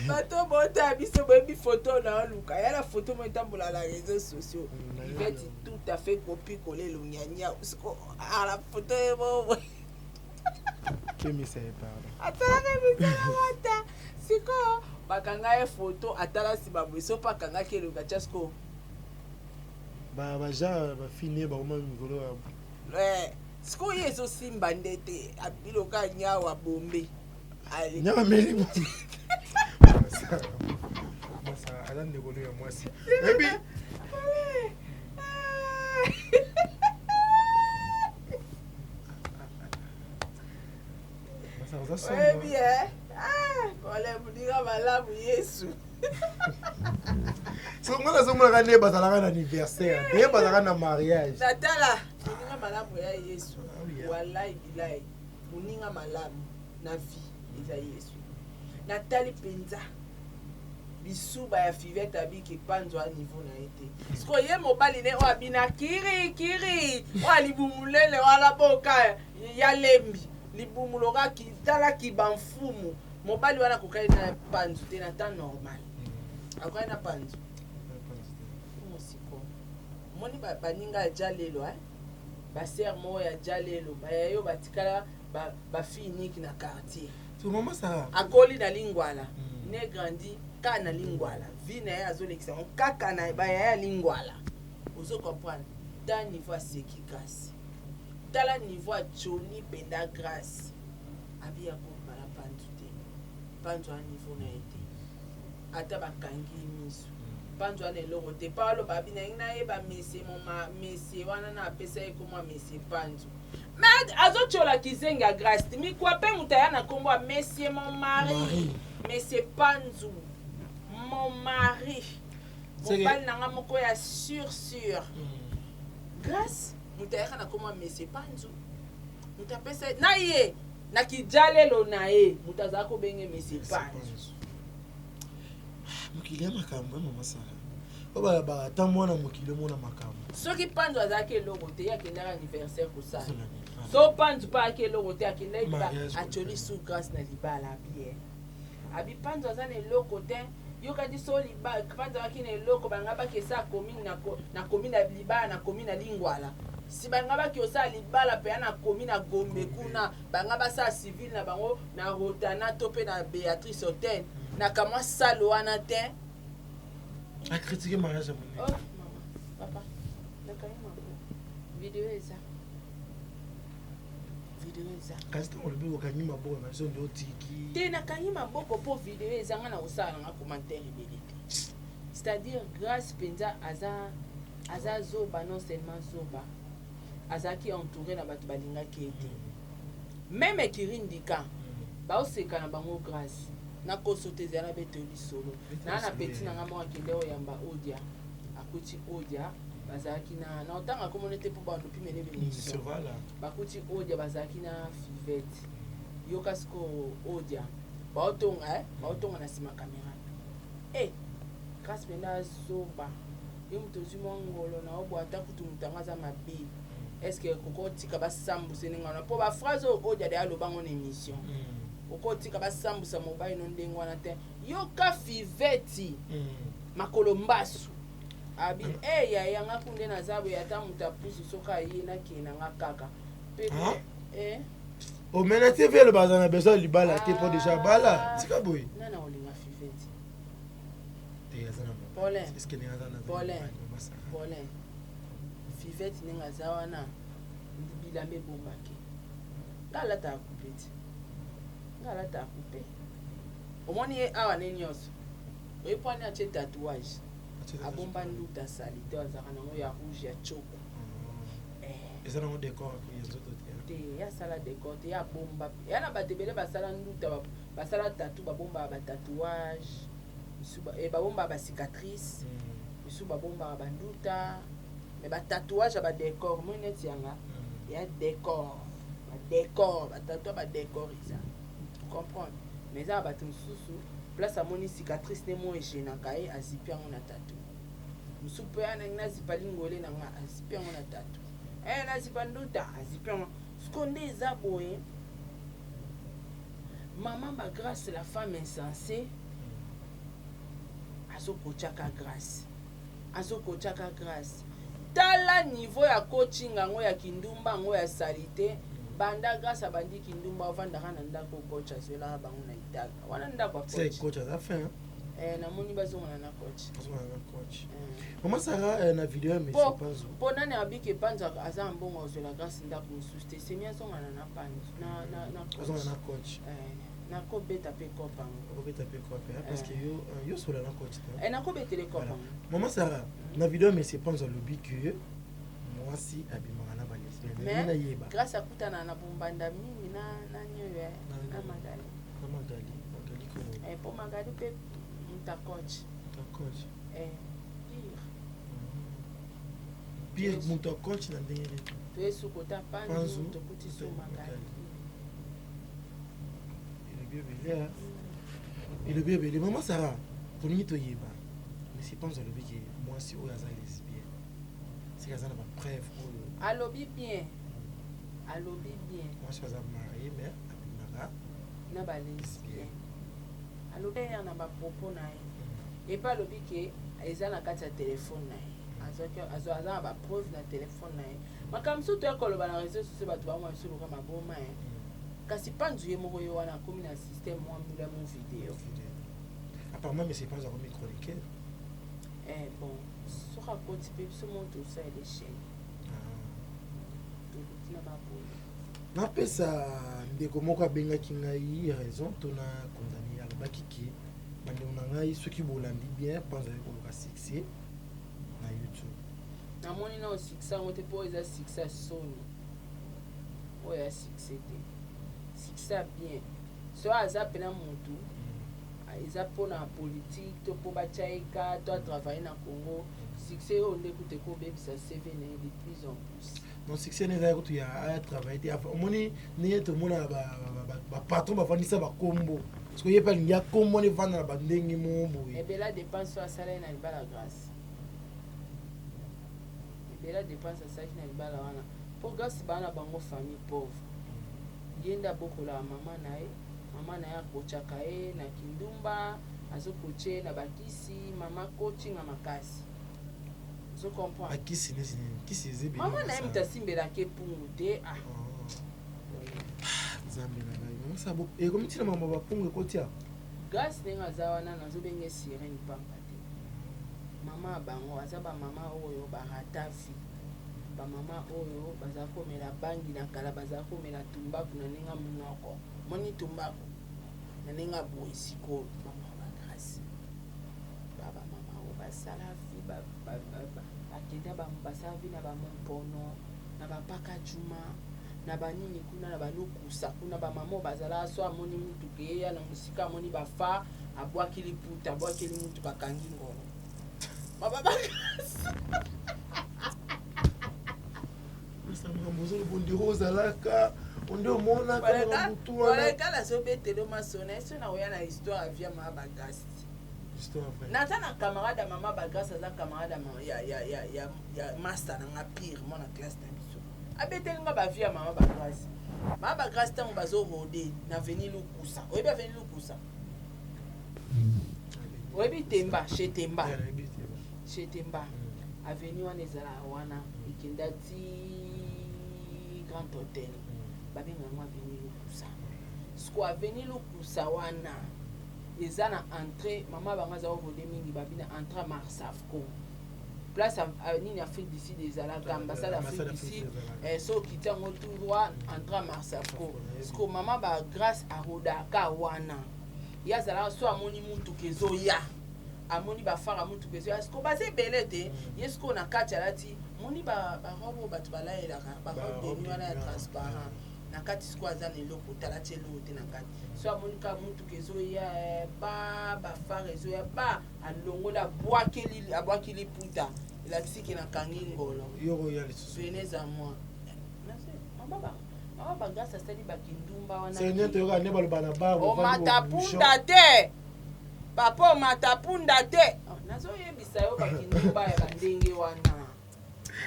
[SPEAKER 1] bato bota biso boyebi foto na oluka ya na foto mo etambola na réseaux sociaux iveti tout à fait copie colle elongi ya niau siko ala foto ye bobo
[SPEAKER 2] kemisa ye pardon
[SPEAKER 1] atalaka misala ata sikoyo bakanga ye foto atala nsima boye so mpe akangaki elongi atya sikoyo
[SPEAKER 2] bagenre bafini bakoma mikolo
[SPEAKER 1] sikoyo ye ezosimba nde te abiloka nyau abombe
[SPEAKER 2] nyau ameli aza ndeko no ya mwasi ebi
[SPEAKER 1] oyebi e ole moninga malamu yesu
[SPEAKER 2] so nga nazomonaka nde bazalaka na anniversaire nde bazalaka na mariage
[SPEAKER 1] natala moninga malamu ya yesu ah walai bilai moninga malamu na vie eza yesu natali mpenza bisuba ya fivette abiki panzo a niveau na ye te sikoyo ye mobali ne oyo abina kiri kiri oyo alibumu lele wana boka ya lembi libumu loka tala kiba mfumu mobali wana akokani na panzu te na temps normal akokani na panzu mosiko omoni baninga ya jalelo eh? basere moko ya jalelo bayayo batikala bafille ba unique na quartier
[SPEAKER 2] so mama Sarah
[SPEAKER 1] akoli na lingwala mm. ne grandi kaka na lingwala vie na ye azolekisa yango kaka na bayaya lingwala ozo comprendre ta niveau aseki kasi tala niveau acholi mpenza grâce abi akobala panzu te panzu a niveau na ye te. Ata bakangi ye misu. Panzu wana eloko te. Pa aloba abi nalingi nayeba monsieur mon ma monsieur wana na apesa ye kombo ya monsieur Panzu. Mais azotiola kizengi ya Grace te. Mikwa pe moto aya na kombo ya monsieur mon mari.
[SPEAKER 2] Mari.
[SPEAKER 1] Monsieur Panzu. Mon mari.
[SPEAKER 2] Seke-
[SPEAKER 1] Mobali na nga moko ya sur sur. Grace moto ayaka na kombo ya monsieur Panzu. Moto apesa ye na ye na kijalelo na ye moto azalaka kobenge monsieur Panzu.
[SPEAKER 2] Mokili ya makambo ya mama Sara. Oyo balabaka ata mwana mokili omona makambo.
[SPEAKER 1] Soki Panzu azalaki eloko te, ye akendaki anniversaire kosala. So Panzu mpe ayaki eloko te, akendaki ba
[SPEAKER 2] Mariage.
[SPEAKER 1] atioli sous grâce na libala bien. Abi Panzu aza na eloko te. Yokati so liba Panzu azalaki na eloko banga bakesa commune na na commune na libala na commune na Lingwala. Si banga baki osala libala pe na commune na Gombe kuna banga basala civil na bango na Rotana to pe na Beatrice Hotel na kamwa salle wana te.
[SPEAKER 2] A critiquer mariage ya monene.
[SPEAKER 1] Oh mama, papa, nakangi maboko. Video eza. Video eza.
[SPEAKER 2] Kasi ntango olobi okangi maboko na biso nde otiki.
[SPEAKER 1] Te nakangi maboko po video eza nga na kosala nanga commentaire ebele te. C'est-à-dire Grâce penza aza aza zoba non seulement zoba. Azalaki entouré na bato balingaki ye te. Meme Kirindika baoseka na bango Grâce. Nakoso te ezala nabeta yo lisolo. Naa na petit na nga moko akende oyamba Odia. Akuti Odia bazalaki na na otanga komona te mpo bando pimele bémission.
[SPEAKER 2] Voilà.
[SPEAKER 1] Bakuti Odia bazalaki na Fivette. Yoka sikoyo Odia baotonga eh? Baotonga na nsima kamera. Eh, Grâce mpenza azoba. Yo moto ozwi mwa ngolo na obwa ata kutu moto yango aza mabe. Est-ce que okotika basambuse ndenge wana? Mpo ba phrase oyo Odia de aloba ngo na émission. Okotika basambusa mobali no ndenge wana te. Yoka Fivette makolo mbasu. Abi eh yaya nga kunde naza boye ata moto apusu soki aye nakende na nga kaka. Pe
[SPEAKER 2] Hein?
[SPEAKER 1] eh
[SPEAKER 2] Omena TV eloba aza na besoin ya libala te mpo deja bala. Tika boye.
[SPEAKER 1] Nana olinga Fivette.
[SPEAKER 2] Te aza na mobali.
[SPEAKER 1] Paulin.
[SPEAKER 2] Est-ce que ndenge aza na
[SPEAKER 1] Paulin.
[SPEAKER 2] mobali, mama Sarah?
[SPEAKER 1] Paulin. Fivette ndenge aza wana bilamba ebombaki. Nga alataka coupe te. Nga alataka coupe. Omoni ye awa ne nyonso. Oye po ani atie tatouage.
[SPEAKER 2] Atie tatouage.
[SPEAKER 1] Abomba nduta salite azalaka nango ya rouge ya choko. Eh.
[SPEAKER 2] Eza nango décor ya nzoto te.
[SPEAKER 1] Te ya sala décor te ya bomba. Ya na bato ebele basala nduta basala tatou babombaka ba tatouage. Misu ba, eh, babombaka ba cicatrice. Misu babombaka ba nduta. Mais ba tatouage ya ba décor moi neti yanga ya décor. Ba décor, ba tatouage ba décor eza. Tu comprends? Mais eza bato mosusu place amoni cicatrice ne mo egenaka ye azipi yango na tatou. Mosusu mpe ya nangi nazipa lingole na nga azipi yango na tatou. Eh nazipa nduta azipi yango. Siko nde eza boye. Maman ba Grâce la femme insensée azokotiaka Grâce. Azokotiaka Grâce. Tala niveau ya coaching yango ya kindumba yango ya salite. Banda Grâce abandi kindumba ovandaka na ndako coach azwelaka bango na itaga. Wana ndako ya
[SPEAKER 2] C'est
[SPEAKER 1] coach.
[SPEAKER 2] coach aza fin. hein?
[SPEAKER 1] Eh namoni bazongana na coach.
[SPEAKER 2] Azongana na coach.
[SPEAKER 1] Eh.
[SPEAKER 2] Mama Sarah eh, na video ya Monsieur
[SPEAKER 1] Po
[SPEAKER 2] Panzu.
[SPEAKER 1] po nani abiki Panzu aza na mbongo azwela Grâce ndako mosusu te. Semi azongana na Panzu na na na coach.
[SPEAKER 2] Azongana na coach.
[SPEAKER 1] Eh nakobeta pe kopa yango.
[SPEAKER 2] Okobeta pe kope hein, parce
[SPEAKER 1] Eh.
[SPEAKER 2] que yo yo sola na coach te.
[SPEAKER 1] Eh nakobetele kopa
[SPEAKER 2] Voilà.
[SPEAKER 1] yango.
[SPEAKER 2] Maman Sarah, na video ya Monsieur Panzu alobi que mwasi abimaka na ba lesbienne.
[SPEAKER 1] Mais
[SPEAKER 2] Na yeba.
[SPEAKER 1] Grâce akutana na bombanda mingi na na nyoyo eh,
[SPEAKER 2] Na
[SPEAKER 1] na
[SPEAKER 2] nani?
[SPEAKER 1] Magali.
[SPEAKER 2] Na Magali, Magali Kongo.
[SPEAKER 1] Eh po Magali pe muta coach.
[SPEAKER 2] Ta coach.
[SPEAKER 1] Eh pire.
[SPEAKER 2] Pire
[SPEAKER 1] Yes.
[SPEAKER 2] moto ya coach na ndenge nini?
[SPEAKER 1] Toyesu kota
[SPEAKER 2] Panzu,
[SPEAKER 1] Panzu tokuti so
[SPEAKER 2] Magali.
[SPEAKER 1] Magali.
[SPEAKER 2] Elobi ebele hein. Elobi ebele. Maman Sarah, tolingi toyeba. Monsieur Panzu alobi ke mwasi oyo aza lesbienne. Sika aza na ba preuve oyo.
[SPEAKER 1] Alobi bien. Alobi bien.
[SPEAKER 2] Mwasi aza marié mais abimaka
[SPEAKER 1] na ba lesbienne. Alobi na ba propos na ye. Et pas alobi ke eza na kati ya téléphone na ye. Azwaki aza na ba preuve na téléphone na ye. Makambo mosusu toya koloba na réseaux sociaux bato bamwa biso loka maboma ye. Kasi Panzu ye moko ye wana akomi na système mwa mbula mo vidéo.
[SPEAKER 2] Vidéo. Apparemment Monsieur Panzu akomi chroniqueur.
[SPEAKER 1] Eh bon, soki akoti mpe biso moko tosalela chaîne. Toluki na baboye.
[SPEAKER 2] Napesa ndeko moko abengaki ngai raison to na condamné alobaki ke Bandeko na ngai, soki bolandi bien, Panzu aye koluka succès na YouTube.
[SPEAKER 1] Namoni nao succès yango te po eza succès ya soni. Oyo ya succès te. Succès ya bien. Soki aza pena mutu eza pona politique to po batia ye cas to a travailler na Congo, succès oyo nde kutu eko bebisa CV na ye de plus en plus.
[SPEAKER 2] Non, succès na eza kutu ya aya travailler te. Omoni ndenge tomonaka ba patron bafandisa ba kombo. Parce que ye pe alingi akombo wana evanda na ba ndenge moko boye.
[SPEAKER 1] Ebela depense oyo asala ye na libala Grace. Ebela depense asalaki na libala wana. Po Grace baa na bango famille pauvre. Ye nde abokolaka mama na ye. Mama na ye akochaka ye na kindumba, azo coache ye na ba kisi, mama coaching ya makasi. Ozo comprendre?
[SPEAKER 2] Ba kisi neti nini? Kisi eza ebele.
[SPEAKER 1] Mama na ye moto asimbelaka ye pungu te. Ah.
[SPEAKER 2] Nzambe na ngai. Mama sabo ekomi ntina makambo ba pungu ekoti awa.
[SPEAKER 1] Grace ndenge aza wana nazobenga ye sirene pamba te. Mama ya bango aza ba mama oyo ba rata vie. Ba mama oyo baza komela bangi na kala, baza komela tumbaku na ndenge ya munoko. Omoni tumbaku na ndenge ya boye sikoyo mama ba Grace. Ba ba mama oyo basala vie ba ba ba bakenda ba basala vie na ba mompono na ba paka juma na ba nini kuna na ba lukusa kuna ba mama oyo bazalaka so amoni mutuka eya na mosika amoni ba phare abwaki liputa abwakeli mutuka akangi ngolo mama ba Grace.
[SPEAKER 2] Makambo ozoloba ondire ozalaka onde omonaka na butu wana.
[SPEAKER 1] Kala azobetelo masolo na ye so nakoya na histoire ya vie ya mama Bagrâce.
[SPEAKER 2] Histoire vraie.
[SPEAKER 1] Naza na camarade ya mama Bagrâce, aza camarade ya, ya, ya, ya, ya master na nga pire mwana classe na biso. Abeteli nga ba vie ya mama Bagrâce. Mama Bagrâce ntango bazo rode na avenue Lukusa. Oyebi avenue Lukusa? Oyebi Temba, chez Temba. Chez Temba. Avenue wana ezalaka wana ekenda ti Grand Hotel. Babenga yango avenue Lukusa. Siko avenue Lukusa wana eza na entrée, mama bango aza rode mingi babi na entrée ya Marsafco. Place nini Afrique du Sud ezalaka, ambassade Afrique du Sud, so okiti yango tout droit entrée ya Marsafco. Siko mama ba Grâce arodaka wana. Ye azalaka so amoni mutuka ezoya. Amoni ba phare ya mutuka ezoya siko baza ebele te ye sikoyo na kati alati moni ba ba robe oyo bato balayelaka ba robe de nuit wana ya transparent na kati sikoyo aza na eloko te alati eloko te na kati so amoni kaka mutuka ezoya ba ba phare ezoya ba alongoli abwakeli abwaki liputa elakisi ke nakangi ngolo
[SPEAKER 2] yoko ya lisusu
[SPEAKER 1] venez à moi mama ba mama ba Grâce asali ba kindumba wana
[SPEAKER 2] c'est nde toyoka nde baloba na bar
[SPEAKER 1] omata punda te Papa omata punda te. Oh, nazo yebisa yo ba kindumba ya ba ndenge wana.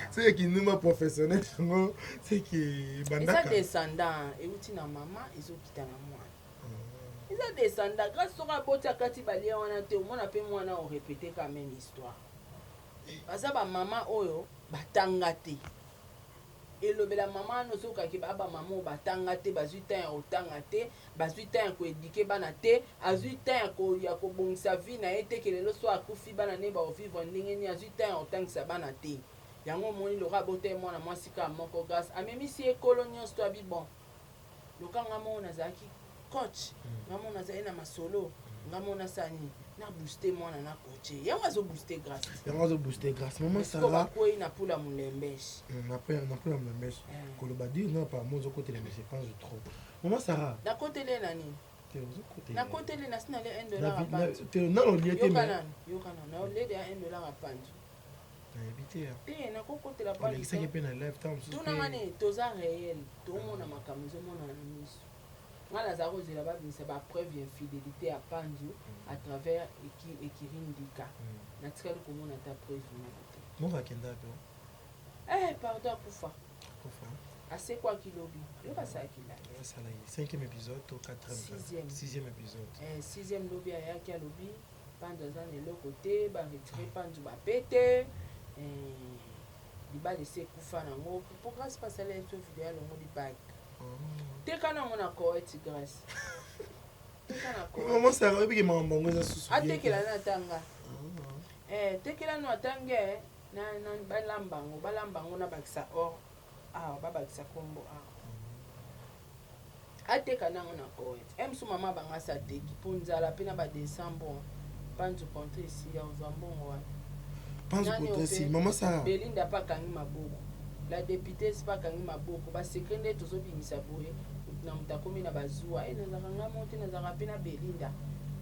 [SPEAKER 2] C'est kindumba professionnel yango c'est que bandaka.
[SPEAKER 1] Eza descendant euti na mama ezokita na mwana. Eza descendant grâce soki aboti akati ba lien wana te omona pe mwana o répéter quand même histoire. Baza ba mama oyo batanga te. Elobela maman wana ozoyoka ke ba ba maman oyo batanga te bazui temps ya kotanga te bazui temps ya ko eduquer bana te azui temps ya ko ya kobongisa vie na ye te ke lelo soki akufi bana ne bako vivre ndenge nini azui temps ya kotangisa bana te yango omoni lokola abota ye mwana mwasi kaka moko grace amemisi ye kolo nionso to abi bon Loka nga moko nazalaki coach, nga moko nazali na masolo, nga moko nasala nini? Na booster mwana na coacher. Yango azo booster Grace.
[SPEAKER 2] Yango azo booster Grace. Maman
[SPEAKER 1] Sikoyo
[SPEAKER 2] Sarah.
[SPEAKER 1] bakweyi na pula mulembesh.
[SPEAKER 2] Na pula na pula mulembesh. Koloba dire non apparemment ozo kotela monsieur Panzu trop. Maman Sarah.
[SPEAKER 1] Nakoteli ye na nini?
[SPEAKER 2] Te ozo kotela.
[SPEAKER 1] Nakoteli nasi nalie 1 dollar ya Panzu.
[SPEAKER 2] Te nano olie te
[SPEAKER 1] Yoka
[SPEAKER 2] mais.
[SPEAKER 1] nanu, yoka nanu. Naolie deja 1 dollar ya Panzu.
[SPEAKER 2] Nayebi te ya.
[SPEAKER 1] Te nakokotela Panzu.
[SPEAKER 2] Olekisaki pe na live tango mosusu.
[SPEAKER 1] Tuna nga nini? Toza reel. Tomona makambo ezomonana na miso. Nga nazala kozela babimisa ba preuve ya infidelite ya Panzu à travers Ekiri Ndika. Natikali komona ata preuve moko te.
[SPEAKER 2] Moko akenda wapi?
[SPEAKER 1] Eh pardon akufa.
[SPEAKER 2] Akufa.
[SPEAKER 1] Asekwaki lobi. Lobi asalaki live.
[SPEAKER 2] Asalaki cinquième épisode to quatrième?
[SPEAKER 1] Sixième.
[SPEAKER 2] Sixième épisode.
[SPEAKER 1] Eh sixième lobi ayaki alobi Panzu aza na eloko te, ba retirer Panzu ba pete. Eh libala esi ekufa nango po Grace pe asaleli biso video alongoli bague. Teka nango na Koweït Grace. Teka na Koweït.
[SPEAKER 2] Maman Sarah oyebi ke makambo yango eza susu bien te.
[SPEAKER 1] Atekela na ata nga. Eh tekela no ata nge na na balamba yango, balamba yango na bakisa or awa, babakisa kombo awa. Ateka nango na Koweït. Eh mosusu mama banga asi ateki po nzala pe na ba decembre panzu contrat esili akozwa mbongo wapi?
[SPEAKER 2] Panzu
[SPEAKER 1] Nani
[SPEAKER 2] contrat
[SPEAKER 1] oyo
[SPEAKER 2] esili
[SPEAKER 1] pe
[SPEAKER 2] mama Sarah.
[SPEAKER 1] Belinda pe akangi maboko. La deputesse pe akangi maboko. Ba secret nde tozo bimisa boye moto na moto akomi na ba zuwa eh nazalaka nga moko te nazalaka pe na Belinda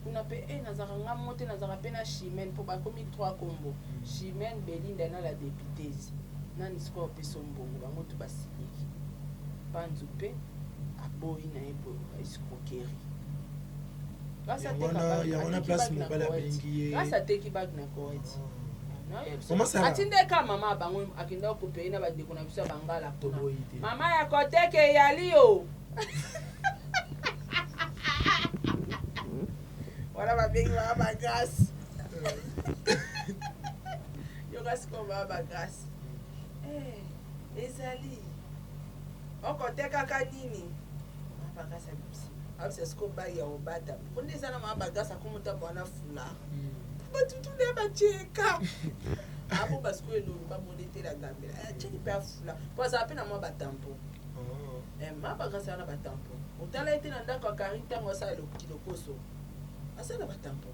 [SPEAKER 1] kuna pe eh nazalaka nga moko te nazalaka pe na Chimène po bakomi trois kombo Chimène, Belinda na la deputese. Nani sikoyo apesi yo mbongo bango tout basiliki. Panzu pe aboyi na ye boye escroquerie. Grace
[SPEAKER 2] Yango
[SPEAKER 1] ateka
[SPEAKER 2] wana
[SPEAKER 1] bague,
[SPEAKER 2] yango wana
[SPEAKER 1] ateki
[SPEAKER 2] place
[SPEAKER 1] bague na
[SPEAKER 2] mobali
[SPEAKER 1] Koweït.
[SPEAKER 2] abengi ye.
[SPEAKER 1] Grace ateki bague na Koweït.
[SPEAKER 2] Maman Sarah.
[SPEAKER 1] Atindaki kaka mama ya bango akendaki kopeye na bandeko na biso ya bangala kuna.
[SPEAKER 2] Toboyi te.
[SPEAKER 1] Mama ya koteka eyali yo. Wana babengi mama ba Grace. Yoka sikoyo mama ba Grace. Eh, ezali oko tekaka nini mama bagrâce abimisi abimisa sikoyo bague ya kobata mpo nde eza na mama bagrâce akomi otambola na foulard batutu nde batieka abomba sikoyo elongi bamona etela gambela atiaki mpe afula mpo azala mpe na mwa batampo mama bagrâce aza na batampo otala ye te na ndako ya Karine ntango asala kilokoso aza na batampo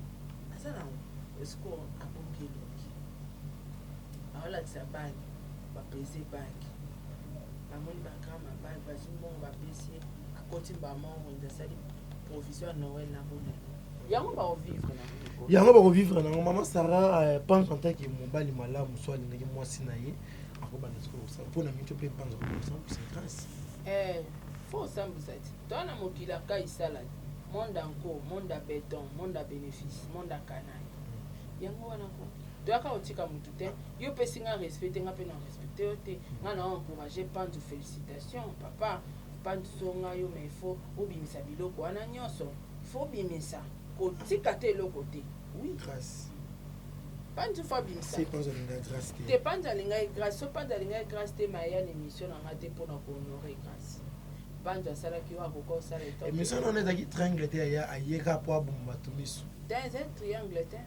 [SPEAKER 1] aza nango sikoyo abombi elongi aolakisa bague bapese bague bamoni bagrand mabage bazwi mbongo bapesi ye akoti mbama wenze asali provision ya Noël na bonane yango bakovivre na yango.
[SPEAKER 2] Yango bakovivre nango. Mama Sarah, panzo en tant que mobali malamu so alingaki mwasi na ye akobanda sikoyo kosala mpo na mito mpe panzo akosambwisa Grâce.
[SPEAKER 1] Eh, fo osambwisa ti toa na mokili aka isala monde en co monde ya béton, monde ya bénéfice, monde ya canaille. Yango wana ko toyaka kotika motu te. Yo opesi nga respect te, nga mpe na respecte yo te. Nga na encourage Panzu, félicitation papa Panzu. So nga yo, mais faut obimisa biloko wana nyonso, faut obimisa, kotika te eloko te. Oui.
[SPEAKER 2] Grâce.
[SPEAKER 1] Panzu faut abimisa.
[SPEAKER 2] Se panzo alinga Grâce
[SPEAKER 1] te
[SPEAKER 2] te.
[SPEAKER 1] Panzu alingaki Grâce. So Panzu alingaki Grâce te, maya na émission na nga te mpona kohonorer Grâce. Panzu asalaki oyo akoka osala.
[SPEAKER 2] Émission wana ezalaki triangle te, aya ayeka po aboma bato miso.
[SPEAKER 1] Te, eza triangle te.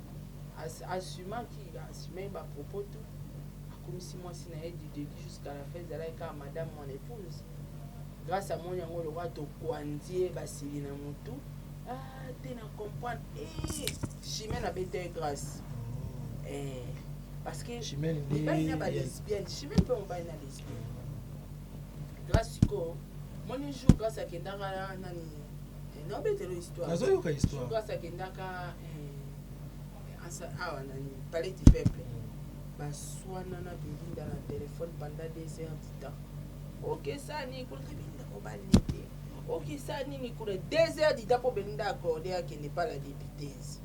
[SPEAKER 1] Assumaki, assume bapropos tout, akomisi mwasi na ye du début jusqu'à la fin ezalaki kaka madame mon épouse. Grâce amoni yango lokola tokwandie basili na motu. Ah te, na comprendre eh, Chimène abeta ye Grâce eh, parce que
[SPEAKER 2] Chimène nde
[SPEAKER 1] mibali na balesbienne. Chimène mpe mobali na lesbienne. Grâce sikoyo moni jour Grâce akendaka na nani, naobetelo histoire.
[SPEAKER 2] Nazoyoka histoire.
[SPEAKER 1] Jour Grâce akendaka awa nani, palais du peuple, baswana na Belinda na téléphone pendant 2 heures du temps. Okesa nini kuna? Belinda mobali te, okesa nini kuna? 2 heures du temps mpo Belinda accorde akende pa la députese.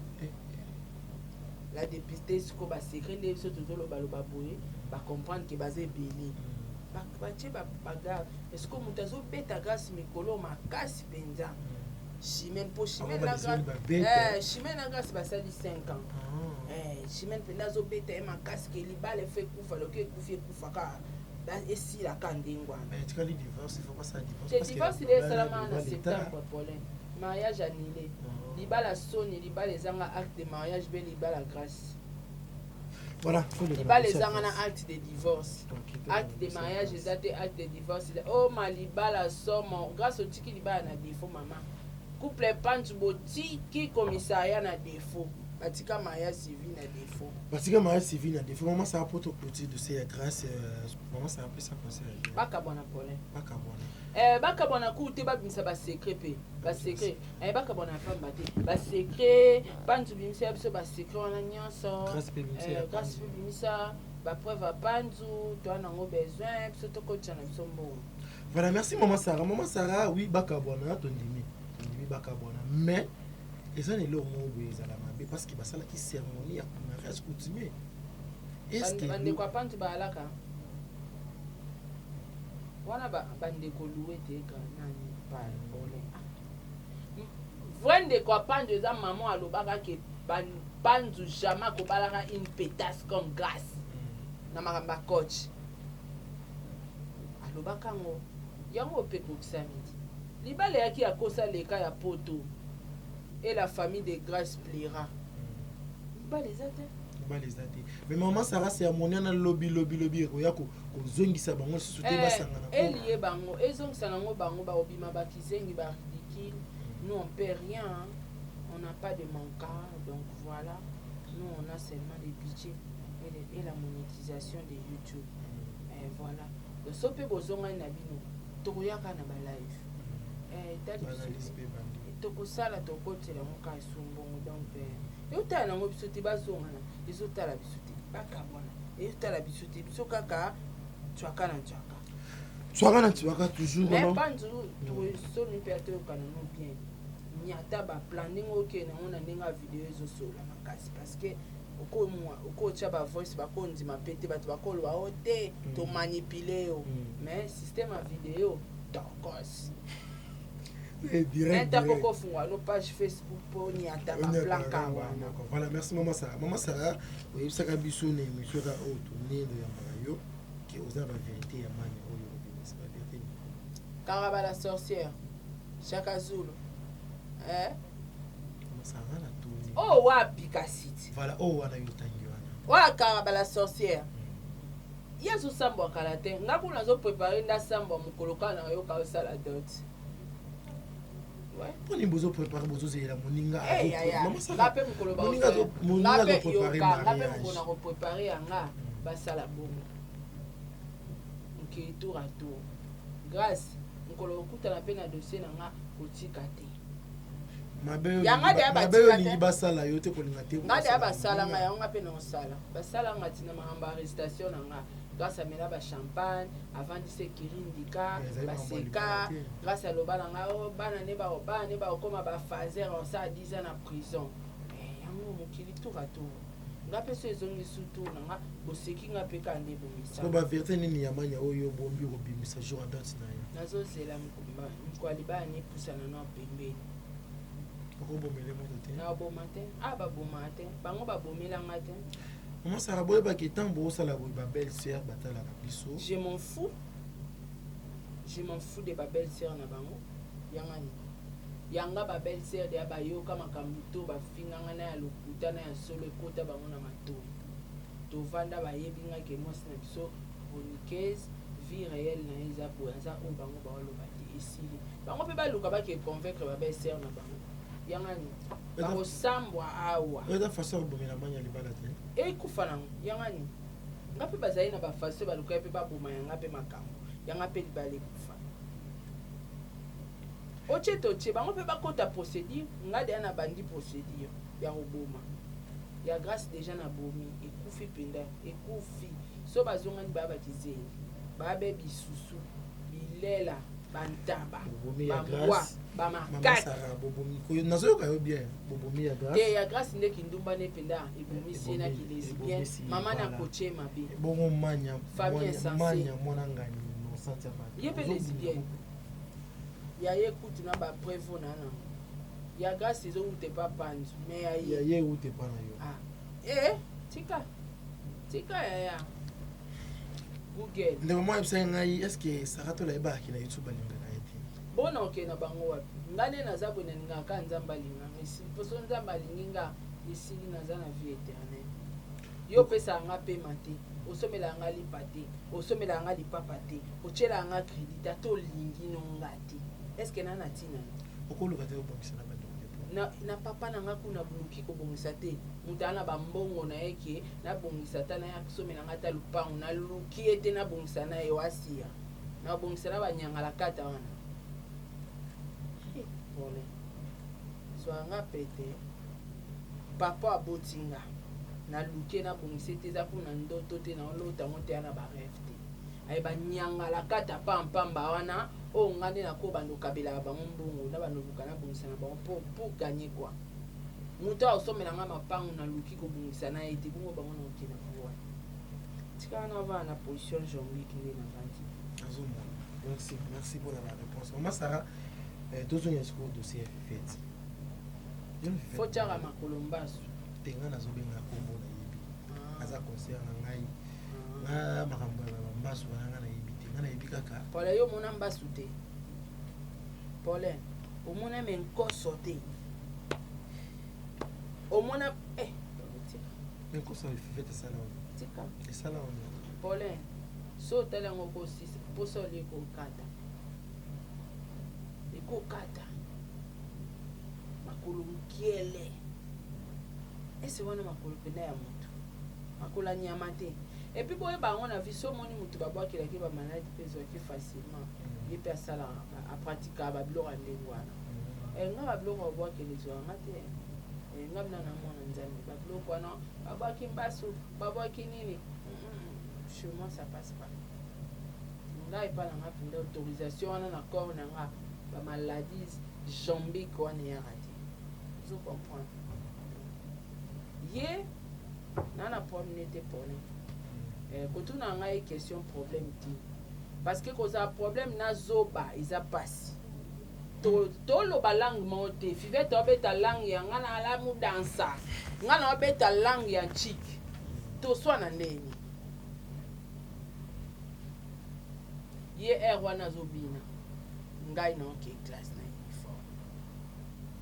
[SPEAKER 1] La députese sikoyo basecret nde biso tozolobaloba boye, bacomprendre ke baza ebele, batie bagarde. Sikoyo moto azobeta Grâce mikolo makasi mpenza Chimène, mpo Chimène na Chimène na Grâce basali 5 ans. Chimène mpenza azobeta ye makasi ke libala efo ekufa. Loki ekufi, ekufaka, esilaka ndenge wana. Te, divorce nde esalama na septembre. Paulin, mariage annulé, libala soni, libala ezanga acte de mariage mpe libala Grâce.
[SPEAKER 2] Voilà.
[SPEAKER 1] Libala ezanga na acte de divorce, acte de mariage eza te, acte de divorce eza. O ma libala somo. Grâce otiki libala na défaut. Mama couple Panzu botiki commissariat na défaut, batika mariage civil na défaut.
[SPEAKER 2] Batika mariage civil na défaut. Mama Sara, po toclôture dossier ya Grâce, mama Sara apesa conseil.
[SPEAKER 1] Bakabwana, Paulin.
[SPEAKER 2] Bakabwana.
[SPEAKER 1] Bakabwana ku te, babimisa basecret mpe basecret. Bakabwana ya pamba te, basecret Panzu bimisa ya biso basecret wana nyonso.
[SPEAKER 2] Grâce mpe bimisa ya
[SPEAKER 1] Grâce mpe bimisa bapreuve ya Panzu, toa nango besoin biso tokotisa na biso mbongo.
[SPEAKER 2] Voilà, merci mama Sara. Mama Sara, oui, bakabwana, tondimi, tondimi bakabwana, mais eza na eloko moko boye ezala mabe parce que basalaki cérémonie ya mariage coutumier. Est-ce que
[SPEAKER 1] Bandeko ya Panzu bayalaka wana, bandeko luwe te ka nani Paulin. Vrai ndeko ya Panzu eza mama alobaka ke Panzu jamais akobalaka une pétasse comme Grâce na makambo ya coach. Alobaka yango, yango mpe ekokisami ti libala eyaki ya kosa leka ya poto et la famille de Grâce pleura. Libala eza te.
[SPEAKER 2] Libala eza te. Mais mama Sarah cérémonie wana lobi lobi lobi ekoya kozongisa bango lisusu te, basangana.
[SPEAKER 1] Elie bango, ezongisa nango bango, bakobima bakizengi, baridicule. Nous, on perd rien, hein. On n'a pas de manka, donc voilà, nous, on a seulement des budgets et la monétisation de YouTube. Et voilà, donc so mpe bozongani na bino, tokoyaka na balive. Etali biso
[SPEAKER 2] Baanalyse
[SPEAKER 1] te.
[SPEAKER 2] mpe bandi.
[SPEAKER 1] Tokosala, tokotela yango kaka esu mbongo. Donc ezotala nango biso te. Bazongana, ezotala biso te. Bakabwana, ezotala biso te. Biso kaka twaka na twaka.
[SPEAKER 2] Twaka na twaka toujours.
[SPEAKER 1] Mais
[SPEAKER 2] Non.
[SPEAKER 1] Panzu, tosoni mpe atoyokana no bien. Nyata baplan ndenge okende yango na ndenge ya video ezosola makasi, parce que okotya bavoice, bakondima mpe te. Bato bakoloba o te, tomanipule yo. Mais système ya video tokos.
[SPEAKER 2] Direct.
[SPEAKER 1] Nta
[SPEAKER 2] Direct.
[SPEAKER 1] poko no page Facebook mpo nyata baplan ka wana.
[SPEAKER 2] Voilà, merci mama Sara. Mama Sara, oyebisaka biso na émission kaka oyo tonendo yambaka yo ke oza na bavérité ya mani oyo obimisa. Bavérité nini?
[SPEAKER 1] Karaba la sorcière, Chaka Zulu, eh?
[SPEAKER 2] Mama Sara, na toni.
[SPEAKER 1] Oyo wapi kasi ti?
[SPEAKER 2] Voilà, oyo wana yo otangi wana.
[SPEAKER 1] Oyo Karaba la sorcière, ye azosambwa kala te. Nga kuna azoprépare nde asambwa mokolo kaka na yoka osala dot. Ouais.
[SPEAKER 2] Mponi bozoprépare, bozozelela moninga?
[SPEAKER 1] Eh, yaya,
[SPEAKER 2] Mama
[SPEAKER 1] nga
[SPEAKER 2] Sara,
[SPEAKER 1] mpe mokolo
[SPEAKER 2] moninga
[SPEAKER 1] nga mpe
[SPEAKER 2] azoprépare
[SPEAKER 1] yoka, nga mpe
[SPEAKER 2] mariage.
[SPEAKER 1] mokolo na koprépare yanga, basala bongo mokili tour à tour. Grâce mokolo okutana mpe na dossier na nga, kotika te.
[SPEAKER 2] Mabe oyo
[SPEAKER 1] Yanga deya
[SPEAKER 2] mabe oyo
[SPEAKER 1] batika
[SPEAKER 2] olingi
[SPEAKER 1] te.
[SPEAKER 2] basala yo te, kolinga te.
[SPEAKER 1] Nga deya basalanga yango, nga mpe naosala. Basalanga ntina makambo ya arrestation na nga. Grâce amela bachampagne, avandisi ekiri ndika.
[SPEAKER 2] Ezali makambo ya
[SPEAKER 1] Baseka.
[SPEAKER 2] libala te.
[SPEAKER 1] Grâce aloba na nga o bana ne bana ne bakokoma bafaser, osala 10 ans na prison. Eh, yango mokili tour à tour. Nga mpe so ezongi su tour na nga, boseki nga mpe kaka nde ebongisa.
[SPEAKER 2] So bavérité nini ya manya oyo obombi kobimisa jour ya dot na ye?
[SPEAKER 1] Nazozela mokolo ya libala nepusana na pembeni.
[SPEAKER 2] Okobomele moto te.
[SPEAKER 1] Naboma te, a baboma te, bango babomelanga te.
[SPEAKER 2] Mama Sara, boyebaki ntango bosala boye, babelle sœur batalaka biso.
[SPEAKER 1] Je m'en fous, je m'en fous de babelle sœur na bango. Yanga nini yanga? Babelle sœur deya bayoka makambo to bafinganga na ya lokuta na ya solo, ekota bango na matoi. Tovanda, bayebi nga ke mwasi na biso chroniqueuse, vie réelle na ye eza boye, aza oyo bango baoloba te. Esili, bango mpe baluka bake convaincre babelle sœur na bango. Yanga nini? Bakosambwa awa.
[SPEAKER 2] Oyo eza façon ya kobomela manya ya libala te.
[SPEAKER 1] Ekufa nango. Yanga nini? Nga mpe bazali na bafaçon baluka ye mpe baboma yanga mpe makambo yanga mpe libala ekufa. Otie totie bango mpe bakota procédure. Nga deya na bandi procédure ya koboma ya Grâce, déjà na bomi, ekufi mpenza, ekufi. So bazongani, baya bakizengi, baya be bisusu, bilela, bantaba,
[SPEAKER 2] Bobomi ya
[SPEAKER 1] bambwa,
[SPEAKER 2] Grâce. Mama
[SPEAKER 1] bamakaki.
[SPEAKER 2] Sara, bobomi nazoyoka yo bien, bobomi ya Grâce.
[SPEAKER 1] Te, ya Grâce nde kindumba ne mpenza ebomisi ye na kilesbien.
[SPEAKER 2] Ebomisi ye,
[SPEAKER 1] Mama na
[SPEAKER 2] voilà.
[SPEAKER 1] kotie mabe.
[SPEAKER 2] Bongo manya
[SPEAKER 1] Famille insensée.
[SPEAKER 2] manya mwana ngani innocente ya bato.
[SPEAKER 1] Ye mpe lesbienne ya ye kutu na bapreuve na nango. Ya Grâce ezowuta epa Panzu, mais ya
[SPEAKER 2] Ya
[SPEAKER 1] ye
[SPEAKER 2] ye ewuta epa na yo.
[SPEAKER 1] Ah. Eh, tika tika yaya, Google.
[SPEAKER 2] Ndeko mwa yebisaki ngai, est ce que Sara Tola ayebakaki na YouTube alingaka ye te?
[SPEAKER 1] Bona okende na bango wapi? Nga nde naza boye, nalingaka kaka Nzambe alinganga, esili. Mposo Nzambe alingi nga, esili, naza na vie éternelle. Yo opesaka nga pema te, osomelaka nga lipa te, osomelaka nga lipapa te, otielaka nga crédit te, ata olingi no nga te. Est ce que na na ntina no?
[SPEAKER 2] Okoluka te obongisa na bandeko te po
[SPEAKER 1] Na papa na nga kuna buluki kobongisa te. Moto aa na bambongo na ye ke nabongisa ata na ye, asomela nga ata lupango. Naluki ye te, nabongisa na ye wasia, nabongisa na banyangala kata wana. Eh, Paulin, zwa nga pete. Papa aboti nga, naluki ye, nabongisa te. Eza kuna ndoto te, naolota yango te, ya na barêve te. Aye banyangala kata pampamba wana oyo nga nde nakobanda okabelaka bango mbongo na bandoluka nabongisa na bango pour gagner quoi? Moto aosomela nga mapango, naluki kobongisa na ye te. Bongo bango na okende bango wana, tikala na vaa na position jambique nde navandi.
[SPEAKER 2] Nazomona. Merci, merci mpona baréponse, mama Sara. Tozonga sikoyo dossier ya Fifete.
[SPEAKER 1] Fo tiaka makolo mbasu.
[SPEAKER 2] Te, ngai nazobenga kombo, nayebi aza conseiller na ngai. Nga makambo ya bambasu wana, ngai nayebi te. Ngai nayebi kaka
[SPEAKER 1] Paulin, yo omona mbasu te. Paulin, omona me nkoso te, omona eh, tika. Tika Paulin, so otali yango okosisa mposa olie ekokata, ekokata makolo nkiele ese wana makolo mpenza ya motu, makolo ya nyama te. Et puis boyeba yango na vie, so omoni motu babwakelaki bamaladi mpe ezwaki facilement, ye mpe asalaka, apratikaka babiloko ya ndenge wana. Nga babiloko babwakela ezwaka nga te. Nga mina na mwana Nzambe, babiloko wana babwaki mbasu, babwaki nini, chez moi ça passe pas. Nga epa na nga mpenza autorisation wana na corps na nga, bamaladies jambique wana eyaka te. Ozo comprendre? Ye na problème nete Paulin. Kotuna ngai question problème te, parce que kozala problème na zoba eza pasi. Toloba langue moko te. Fivete obeta langue ya nga na alamu dansa, nga na obeta langue ya nchiki, toswana ndeni ye aire wana azobina, ngai na oke classe na uniforme,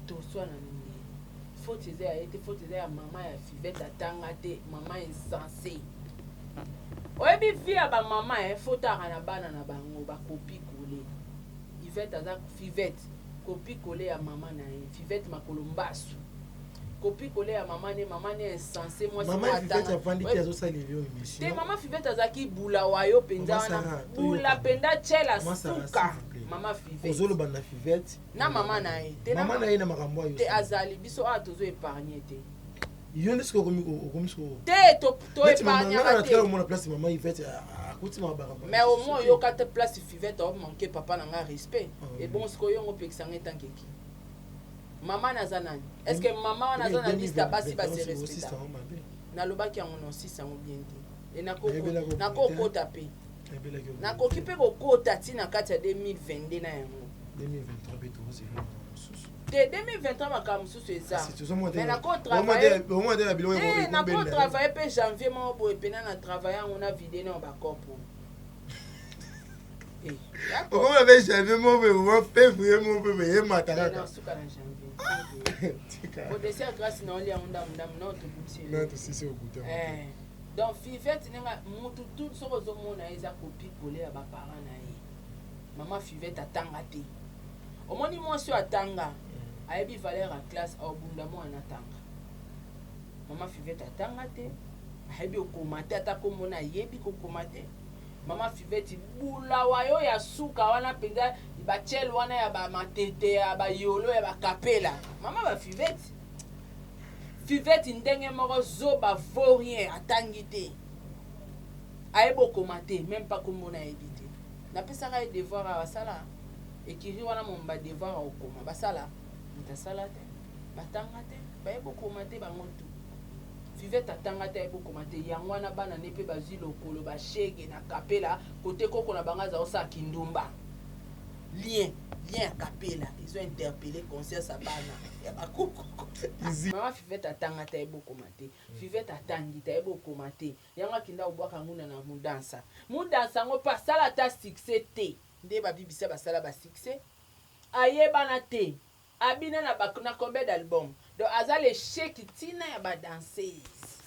[SPEAKER 1] toswana ndeni. Faute eza ya ye te, faute eza ya mama ya Fivete, atanga te, mama insensé. Oyebi vie ya bamama, faute aka na bana na bango bakopi kole. Ivete aza Fivete copie colle ya mama na ye. Fivete makolo mbasu, copie colle ya mama ne, mama ne insensé, mwasi
[SPEAKER 2] mama
[SPEAKER 1] moko
[SPEAKER 2] Fivete
[SPEAKER 1] atanga.
[SPEAKER 2] Avandi te, azosala elio émission.
[SPEAKER 1] Te, mama Fivete azalaki bula wayo mpenza.
[SPEAKER 2] Mama
[SPEAKER 1] Wana
[SPEAKER 2] Sarah,
[SPEAKER 1] bula
[SPEAKER 2] toyoka.
[SPEAKER 1] mpenza tiela
[SPEAKER 2] Mama Sarah,
[SPEAKER 1] suka.
[SPEAKER 2] s'il vous plaît.
[SPEAKER 1] Mama Fivete
[SPEAKER 2] Ozoloba na Fivete
[SPEAKER 1] na mama na ye te,
[SPEAKER 2] mama na ye na makambo ayo.
[SPEAKER 1] Te, azali biso awa tozo épargne te.
[SPEAKER 2] Yo nde sikoyo okomi sikoyo
[SPEAKER 1] Te, to
[SPEAKER 2] neti mama nga na
[SPEAKER 1] épargnaka
[SPEAKER 2] tikala
[SPEAKER 1] te.
[SPEAKER 2] komona place mama Ivete akuti makambo.
[SPEAKER 1] Mais au moins oyoka te place Fivete aomanke papa na nga respect.
[SPEAKER 2] Ah.
[SPEAKER 1] Ebongo sikoyo yongo opekisa ngai tankeki mama naza nani? Est ce que mama wana aza na liste ya basi base respecta? Nalobaki yango na osisa yango bien te. E
[SPEAKER 2] Nayebelaki
[SPEAKER 1] nakokota mpe, nakoki mpe kokota ntina kati ya 2022 na yango.
[SPEAKER 2] 2023 mpe tozela mosusu.
[SPEAKER 1] Te, 2023 makambo mosusu eza.
[SPEAKER 2] Kasi tozomona te
[SPEAKER 1] Mais
[SPEAKER 2] omona te na biloko
[SPEAKER 1] te,
[SPEAKER 2] ekobenda.
[SPEAKER 1] Nakotravaille mpe janvier moko boye mpena na travaille yango na vide na bakopo.
[SPEAKER 2] Okomona mpe janvier moko mpe mwa février moko mpe eyemata kaka.
[SPEAKER 1] Nasuka na janvier.
[SPEAKER 2] Tika.
[SPEAKER 1] Kodesi ya grâce na olia yango ndambu ndambu na otobukisi.
[SPEAKER 2] Na tosisi okuta.
[SPEAKER 1] Donc Fivete, ndenge mutu tu soki ozomona ye eza copie colle ya baparent na ye. Mama Fivete atanga te. Omoni mwasi oyo atanga ayebi valeur ya classe, aobunda mwana atanga. Mama Fivete atanga te, ayebi okoma te, ata komona ayebi kokoma te. Mama Fivete bulawa yo ya suka wana mpenza, bachele wana ya bamatete, ya bayolo, ya bakapela. Mama bafivete, Fivete ndenge moko zoba, vaurien, atangi te, ayebi okoma te, même pas kombo nayebi te. Napesaka ye devoir awa, asala ekiri wana momba devoir akokoma, basala moto asala te, batanga te, bayebi okoma te bango tu. Fivete atanga te, ayebi okoma te, yango wana bana ne mpe bazwi lokolo bashege na kapela kote koko na bango aza kosala kindumba. Lien ya kapela ezo interpelle conscience ya bana ya bakoko. Mama Fivete atanga te, ayebi okoma te. Fivete atangi te, ayebi okoma te, yango akinda kobwaka nguna na mudansa. Mudansa yango mpe asala ata succès te nde babibisa basala basuccès, ayebana te, abina na combien d'album? Donc aza l'échec ntina ya badanseuse.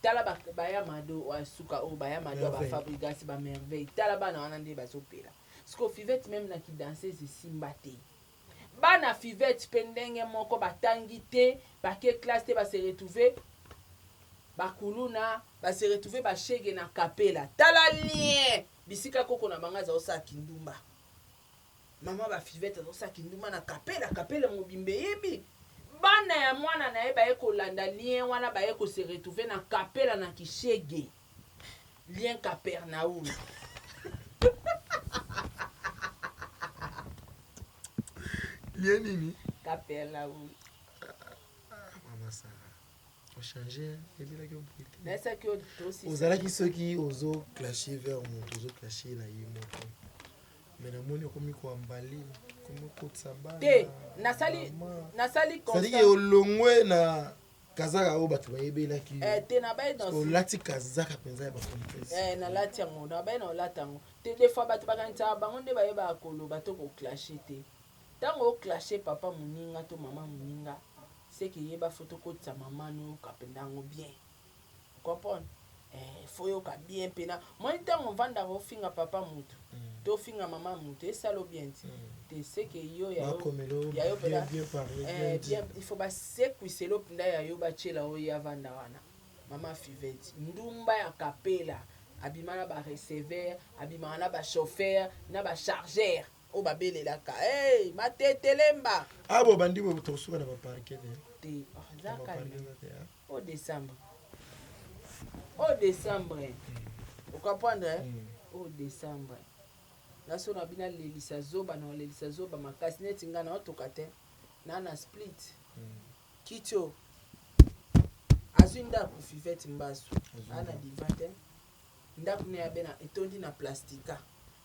[SPEAKER 1] Tala baya mado oyo suka oyo, baya mado ya
[SPEAKER 2] Merveille.
[SPEAKER 1] Bafabrigas, bamerveille, tala bana wana nde bazopela. Siko Fivete même na kidanseuse esimba te. Bana Fivete mpe ndenge moko, batangi te, bake classe te, base retrouve bakuluna, base retrouve bashege na kapela. Tala lien bisika koko na bango aza kosala kindumba. Mama bafivete azosala kindumba na kapela, kapela mobimba eyebi. Bana ya mwana na ye baye kolanda lien wana, baye kose retrouve na kapela na kishege, lien Capernaum.
[SPEAKER 2] Lien nini?
[SPEAKER 1] Capernaum.
[SPEAKER 2] Mama Sara, ochange, ebelaki oboye te.
[SPEAKER 1] Nayesaki yo tosisa.
[SPEAKER 2] Ozalaki soki ozoclashe vers moto, ozoclashe na ye moko, mais namoni okomi koambali, okomi okotisa bana.
[SPEAKER 1] Te, nasali
[SPEAKER 2] mama.
[SPEAKER 1] Nasali
[SPEAKER 2] C'est-à-dire
[SPEAKER 1] constat.
[SPEAKER 2] olongwe na kazaka oyo bato bayebelaki yo.
[SPEAKER 1] Te, nabaye dans
[SPEAKER 2] Olati kazaka mpenza ya bacomplice.
[SPEAKER 1] Nalati yango, nabaye na olata yango te. Des fois bato bakanisaka bango nde bayebaka koloba to koclashe te. Ntango oclashe papa moninga to mama moninga, seke yeba fo tokotisa mama noyoka mpenza yango bien. Comprendre? Eh, faut yoka bien pena. Moi ntango ovandaka ofinga papa mutu mm. to ofinga mama mutu esalo bien ti. Mm. Te ce que yo ya yo ya yo pena
[SPEAKER 2] bien parler
[SPEAKER 1] eh, bien il faut basekwiselo mpenza ya yo batiela oyo ye avanda wana. Mama Fivette ndumba ya kapela abima na ba receveur abimaka na ba chauffeur na ba chargeur oyo babelelaka hey, matetelemba
[SPEAKER 2] ah bo bandi bo tokosuka na ba parquet te
[SPEAKER 1] te oh, za calme au décembre au décembre mm. ocomprendre eh? mm. au décembre naso na bino alelisa zoba na olelisa zoba makasi neti ngai naotoka te na na split mm. Kiti oyo azwi ndaku fivette mbasu aa na divan te ndaku naye abe na etondi na plastica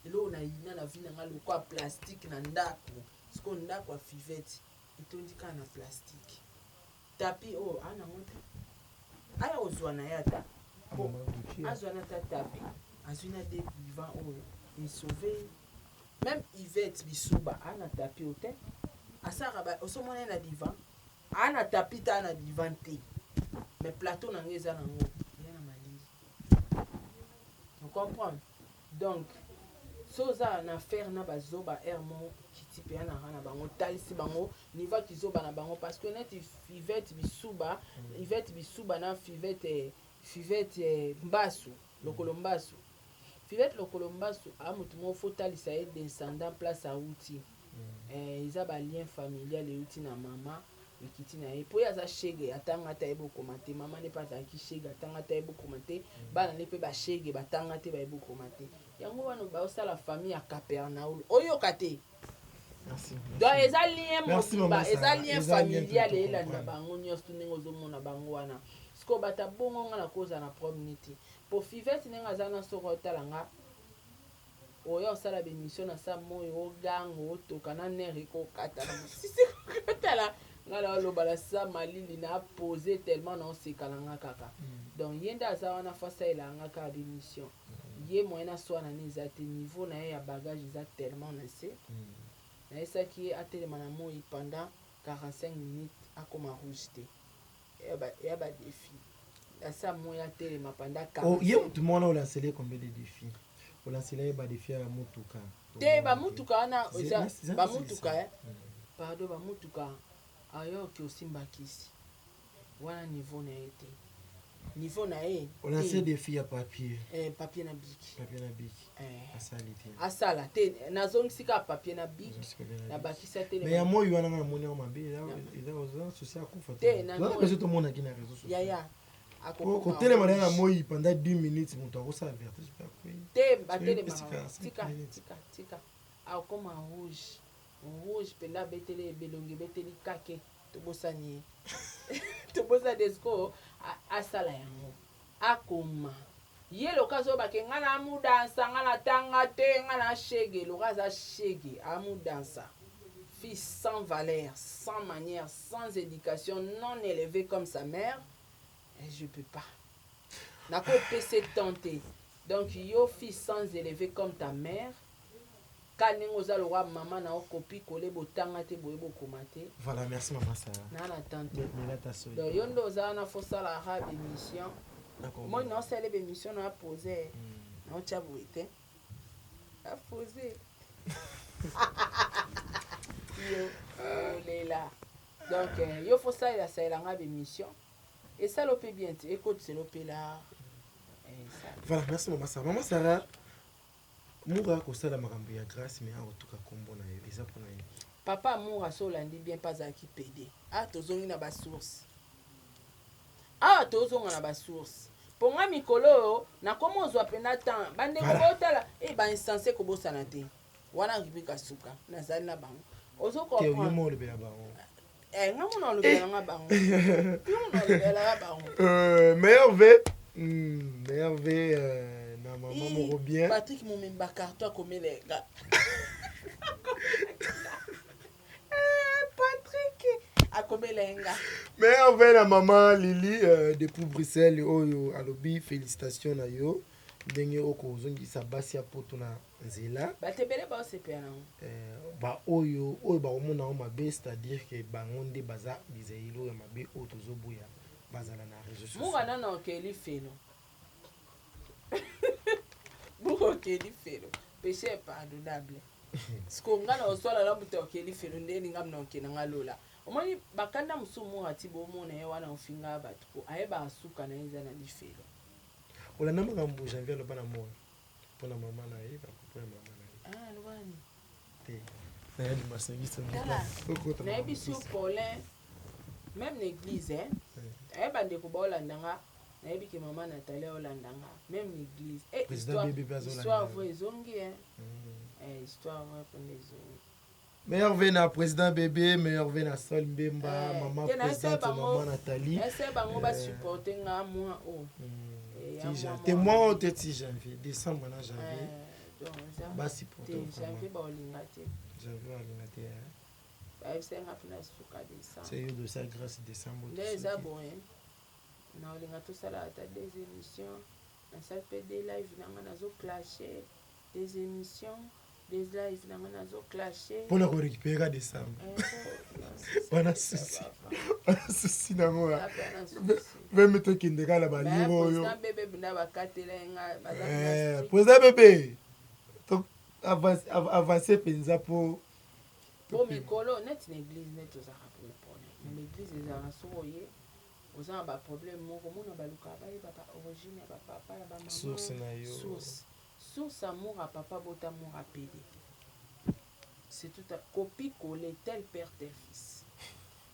[SPEAKER 1] eloko na yina na vie na nga lokwa plastique na ndaku sikoyo ndaku ya fivette etondi kaka na plastique tapi oyo aa nango te aya kozwa na ye ata po azwa na ata tapi azwi na de divan oyo esauve Meme Yvette bisuba aa na tapis oyo te asalaka ba osi omona ye na divan aa na tapis te aa na divan te mais plateau na nga eza na ngo ya na malili o comprendre donc so oza na affaire na bazoba heure moko kiti mpe anaka na bango talisi bango niveau ya kizoba na bango parce que neti Fivette bisuba Yvette bisuba na Fivette Fivette mbasu lokolo mbasu Fivette lokolo mbasu a mutu moko faut talisa ye descendant place awuti eh, eza ba lien familial ewuti na mama ekiti na ye po ye aza shege atanga te ayebi okoma te mama ne pe azalaki shege atanga te ayebi okoma te bana ne pe ba shege batanga te bayebi okoma te yango wana baosala famille ya capernaul oyoka te
[SPEAKER 2] Merci.
[SPEAKER 1] Donc eza lien
[SPEAKER 2] Merci,
[SPEAKER 1] mobimba,
[SPEAKER 2] Maman
[SPEAKER 1] eza
[SPEAKER 2] Sarah.
[SPEAKER 1] lien
[SPEAKER 2] Eza lien
[SPEAKER 1] familial
[SPEAKER 2] to
[SPEAKER 1] elanda
[SPEAKER 2] comprendre.
[SPEAKER 1] bango nyonso tu ndenge ozomona bango wana. Sikoyo bata bongo nga nakozala na problème niti. Po Fivette ndenge aza na soki otala nga oya osala ba emission na sa moyi oganga otoka na nerf ekokata na mosisi ekokatala nga na oloba na sa malili na pose tellement na oseka na nga kaka donc ye nde aza wana fo asalela nga kaka ba emission ye moyen aswana ne eza te niveau na ye ya bagage eza tellement na se nayesaki ye atelema na moyi pendant 45 minutes akoma rouge te ya ba defi asa moyi atelema pendant 45
[SPEAKER 2] Oh, ye mutu mwana olancele combien de défis olancela ye ba défi ya mutuka
[SPEAKER 1] te bamutuka wana eza bamutuka eh. Pardon bamutuka ayoki osimba kisi wana niveau na ye te niveau na ye
[SPEAKER 2] olance defi ya papier
[SPEAKER 1] eh, papier na biki
[SPEAKER 2] papier na biki eh. asali te
[SPEAKER 1] asala te nazongisi kaka papier na biki nabakisa te
[SPEAKER 2] mais ya moi wana nga namoni yango mabe eza oza souci akufa
[SPEAKER 1] te
[SPEAKER 2] biso tomonaki na réseau
[SPEAKER 1] social yaya
[SPEAKER 2] kotelema na ye na moi pendant 10 minutes moto akosala vertige mpe akwei
[SPEAKER 1] te batelemaka tika tika tika akoma rouge rouge mpenza abeteli ebelongi ebeteli kake Tobosani ye. Tobosani Desco asala yango. Akoma. Ye loka azoba ke nga na mudansa nga na tanga te nga na shege loka aza shege amudansa. Fille sans valeur, sans manière, sans éducation, non élevée comme sa mère, eh, je peux pas. Nako pese temps te. Donc yo fille sans élevée comme ta mère, Ka ndenge oza lokola maman na yo copie colle botanga te boye bokoma te.
[SPEAKER 2] Voilà merci maman Sarah.
[SPEAKER 1] Na na temps te. Donc yo nde oza wana faut sala rab émission. Moi na osala ba émission na poser. Na otia boye te. Na poser. Yo olela. Donc euh, yo faut salela salela nga ba émission. Esalo pe bien te ekotiselo pe la. Eh,
[SPEAKER 2] voilà merci maman Sarah. Maman Sarah Mura akosala makambo ya grace mais akotuka kombo na yo eza pona nini?
[SPEAKER 1] Papa mura soki olandi bien pe azalaki pede ah tozongi na ba source awa tozonga na ba source po nga mikolo oyo nakomi ozwa pena temps bandeko voilà. Botala e eh, ba insense kobosana te wana rubrika suka nazali na bango ozo comprendre
[SPEAKER 2] olobela bango
[SPEAKER 1] eh nga mona olobela nga bango yo mona olobela nga bango
[SPEAKER 2] euh meilleur v hmm, meilleur v euh, na maman moko bien
[SPEAKER 1] Patrick Mumemba carton akomelenga eh, Patrick akomelenga
[SPEAKER 2] meilleur v na maman Lily euh, depuis Bruxelles oyo alobi félicitations na yo ndenge okozongisa basi ya poto na nzela.
[SPEAKER 1] Bato ebele baosepela na yango.
[SPEAKER 2] Eh, ba oyo oyo bakomona yango mabe, c'est-à-dire que bango nde baza bizaleli oyo ya mabe oyo tozoboya. Bazala na réseaux sociaux.
[SPEAKER 1] Mura nana okeli felo. Mura okeli felo. Péché est pardonnable. Siko nga na oswala na moto okeli felo nde elinga mna okenda nga lola. Omoni bakanda mosusu mura ti bomona ye wana ofinga bato po ayebaka suka na ye eza na lifelo.
[SPEAKER 2] Olanda makambo Janvier aloba na mura mpona mama na ye, bakopo ya mama na ye.
[SPEAKER 1] Ah, aloba nini?
[SPEAKER 2] Te. Nayebi masangisa.
[SPEAKER 1] Tala, nayebi sur Paulin même na église eh? Eh, bandeko baolanda nga, nayebi ke mama Nathalie aolanda nga même na église eh,
[SPEAKER 2] Président
[SPEAKER 1] histoire,
[SPEAKER 2] Bébé mpe azolanda
[SPEAKER 1] histoire
[SPEAKER 2] yo.
[SPEAKER 1] vrai ezongi eh? Eh, histoire vrai mpona ezongi.
[SPEAKER 2] Meilleur vœu na président Bébé, meilleur vœu na Sol Mbemba,
[SPEAKER 1] Eh,
[SPEAKER 2] maman
[SPEAKER 1] te nayebisa
[SPEAKER 2] présidente,
[SPEAKER 1] bango-
[SPEAKER 2] maman Nathalie.
[SPEAKER 1] Ese bango
[SPEAKER 2] Eh.
[SPEAKER 1] basupporte nga mwa o Eh, ya
[SPEAKER 2] Ti
[SPEAKER 1] mwa
[SPEAKER 2] janvier.
[SPEAKER 1] mwa.
[SPEAKER 2] Te moi te ti janvier, décembre na janvier.
[SPEAKER 1] Eh, donc eza
[SPEAKER 2] Basupporte
[SPEAKER 1] te
[SPEAKER 2] vraiment.
[SPEAKER 1] janvier baolinga te.
[SPEAKER 2] Janvier balinga te. Hein.
[SPEAKER 1] Bayebisa nga mpona suka décembre.
[SPEAKER 2] C'est yo dossier grâce décembre.
[SPEAKER 1] Nde eza boye, naolinga tosala ata des émissions, nasali mpe des live nanga, nazoclashe des émissions, des live nanga, nazoclashe.
[SPEAKER 2] Mpona korécupérer décembre. Wana souci. Wana souci nango ya. Meme tokende kaka na balire oyo.
[SPEAKER 1] Bebe bina bakatela ye nga baza
[SPEAKER 2] Eh,
[SPEAKER 1] strict.
[SPEAKER 2] président Bébé. To avance avance mpenza po
[SPEAKER 1] Po mikolo neti na église neti ozalaka boye, pone na baeglise ezalaka soki oye oza na baproblème moko, omona balukaka bayeba ba origine ya bapapa ya bamama.
[SPEAKER 2] Source na yo.
[SPEAKER 1] Source amour ya papa bota amour ya pede, c'est tout à copie coller, tel père tel fils.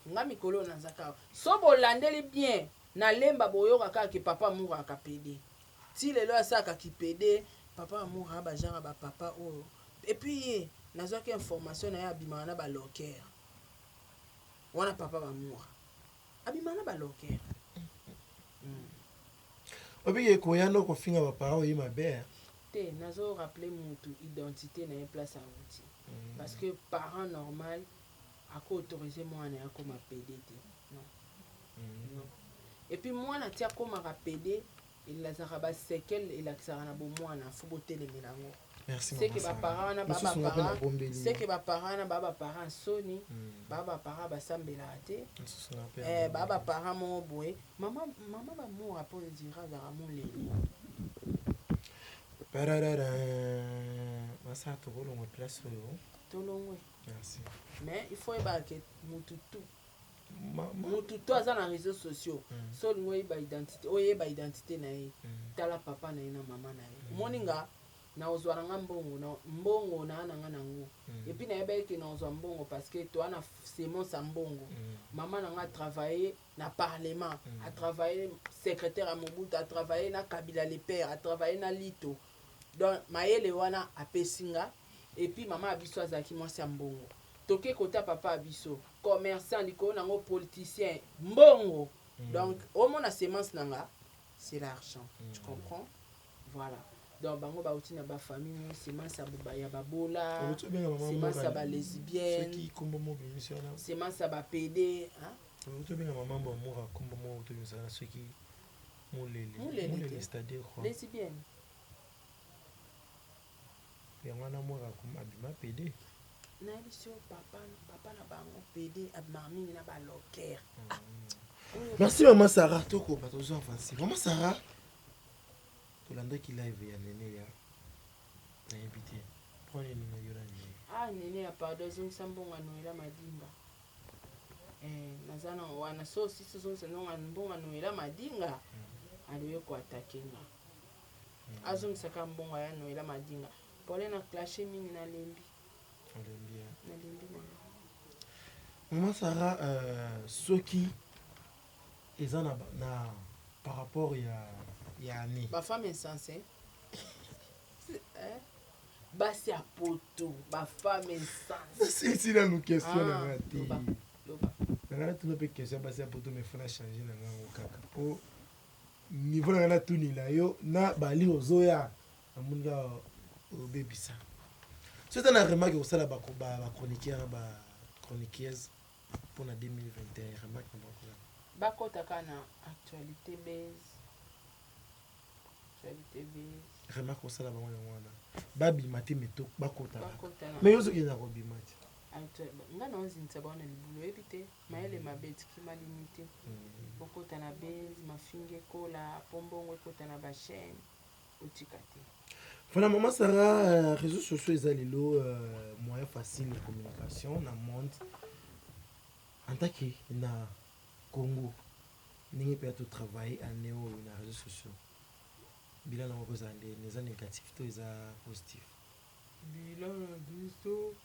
[SPEAKER 1] Nga mikolo oyo naza kaka so bolandeli bien nalemba, boyoka kaka ke papa amour aka pede ti lelo asalaka kipede. Papa amour aya bagenre ya bapapa oyo. Et puis ye nazwaki information na ye, abimaka na baloker wana. Papa bamour abimaka na baloker.
[SPEAKER 2] Obiki koya no kofinga baparent oyi mabe, hein.
[SPEAKER 1] Te, nazo rappeler mutu identité na ye, place awuti, parce que parent normal ako autoriser mwana ye akoma pede te, non, non. Et puis mwana ti akomaka pede, elazaka basekele, elakisaka na bomwana, fo botelemela yango.
[SPEAKER 2] Merci,
[SPEAKER 1] seke
[SPEAKER 2] Mama Sarah.
[SPEAKER 1] baparent wana
[SPEAKER 2] Mosusu nga mpe nabombeli.
[SPEAKER 1] seke baparent wana baa baparent soni, baa baparent basambelaka te.
[SPEAKER 2] Mosusu nga mpe
[SPEAKER 1] Eh,
[SPEAKER 2] nabombeli.
[SPEAKER 1] baa baparent moko boye. Mama, mama bamour apo ondira azalaka moleli.
[SPEAKER 2] Pararara. Masala, tokolongwa place oyo.
[SPEAKER 1] Tolongwe.
[SPEAKER 2] Merci.
[SPEAKER 1] Mais il faut oyebaka ke mutu tu mutu to aza na réseaux sociaux, so olingi oyeba identité, oyeba identité na ye, tala papa na ye na mama na ye. Omoni nga naozwa na nga mbongo na mbongo naa na nga nango, et puis nayeba eke naozwa mbongo parce que toa na semence ya mbongo. Mama na nga atravaille na parlement, atravaille secrétaire ya Mobutu, atravaille na Kabila le père, atravaille na Lito. Donc mayele wana apesi nga. Et puis mama ya biso azalaki mwasi ya mbongo. Toke kota papa ya biso commerçant, likolo nango politicien, mbongo. Donc omona semence na nga, c'est l'argent, tu comprends? Voilà, donc bango bauti na bafamille mo semence ya babola,
[SPEAKER 2] Outi obenga mama
[SPEAKER 1] semence ya
[SPEAKER 2] Moura,
[SPEAKER 1] balesbienne,
[SPEAKER 2] soki kombo mo obimisi wana.
[SPEAKER 1] Semence ya bapede, hein?
[SPEAKER 2] Outi obenga mama Bamura kombo mo obimisi wana, soki molele.
[SPEAKER 1] Molele te.
[SPEAKER 2] Molele, c'est-à-dire quoi?
[SPEAKER 1] Lesbienne.
[SPEAKER 2] Yango wana mora abima pede.
[SPEAKER 1] Nayebi so papa, papa na bango pede, abimaka mingi na baloker. Ah, oyo.
[SPEAKER 2] Merci mama Sarah, tokoba, tozo avance. Mama Sarah, tolandaki live ya Nene ya nayebi te mpo nini na yo na Nene.
[SPEAKER 1] Ah, Nene ya pardon, azongisa mbongo ya Noela Madinga. Eh, naza na wana so osisi ozongisa mbongo ya Noela Madinga, aloye koatake nga. Azongisaka mbongo ya Noela Madinga. Pole na clashe mingi, nalembi.
[SPEAKER 2] Olembi, hein?
[SPEAKER 1] Nalembi na nga.
[SPEAKER 2] Mama Sarah, soki eza na par rapport ya année.
[SPEAKER 1] Bafemme insensé, eh? Basi ya poto, bafemme insensé.
[SPEAKER 2] Sisi nanu question na
[SPEAKER 1] Ah,
[SPEAKER 2] nga te.
[SPEAKER 1] Loba, loba.
[SPEAKER 2] Nanga natuna mpe question ya basi ya poto, mais fo na change na ngango kaka po niveau na nga natunila yo na bali ozoya, namoni kaka obebisa. So eza na remarque kosala bachroniqueur na bachroniqueuse mpona 2021, remarque na bango?
[SPEAKER 1] Bakota kaka na actualité base, actualité base.
[SPEAKER 2] Remarque kosala bango yango wana, babima te, me to bakota kaka.
[SPEAKER 1] Bakota na
[SPEAKER 2] Mais yo ozokenda kobima te.
[SPEAKER 1] Nga na ozinisa bango na libulu oyebi te mayele mabe etikima limite okota na base mafinga ekola po mbongo ekota na ba chaine otika te.
[SPEAKER 2] Voilà maman Sarah, euh, réseaux sociaux eza lelo euh, moyen facile de communication na monde en tant que na Congo ndenge mpe to travailler année oyo na réseaux sociaux bilan nango kozala nde eza négatif to eza positif?
[SPEAKER 1] Bilan na biso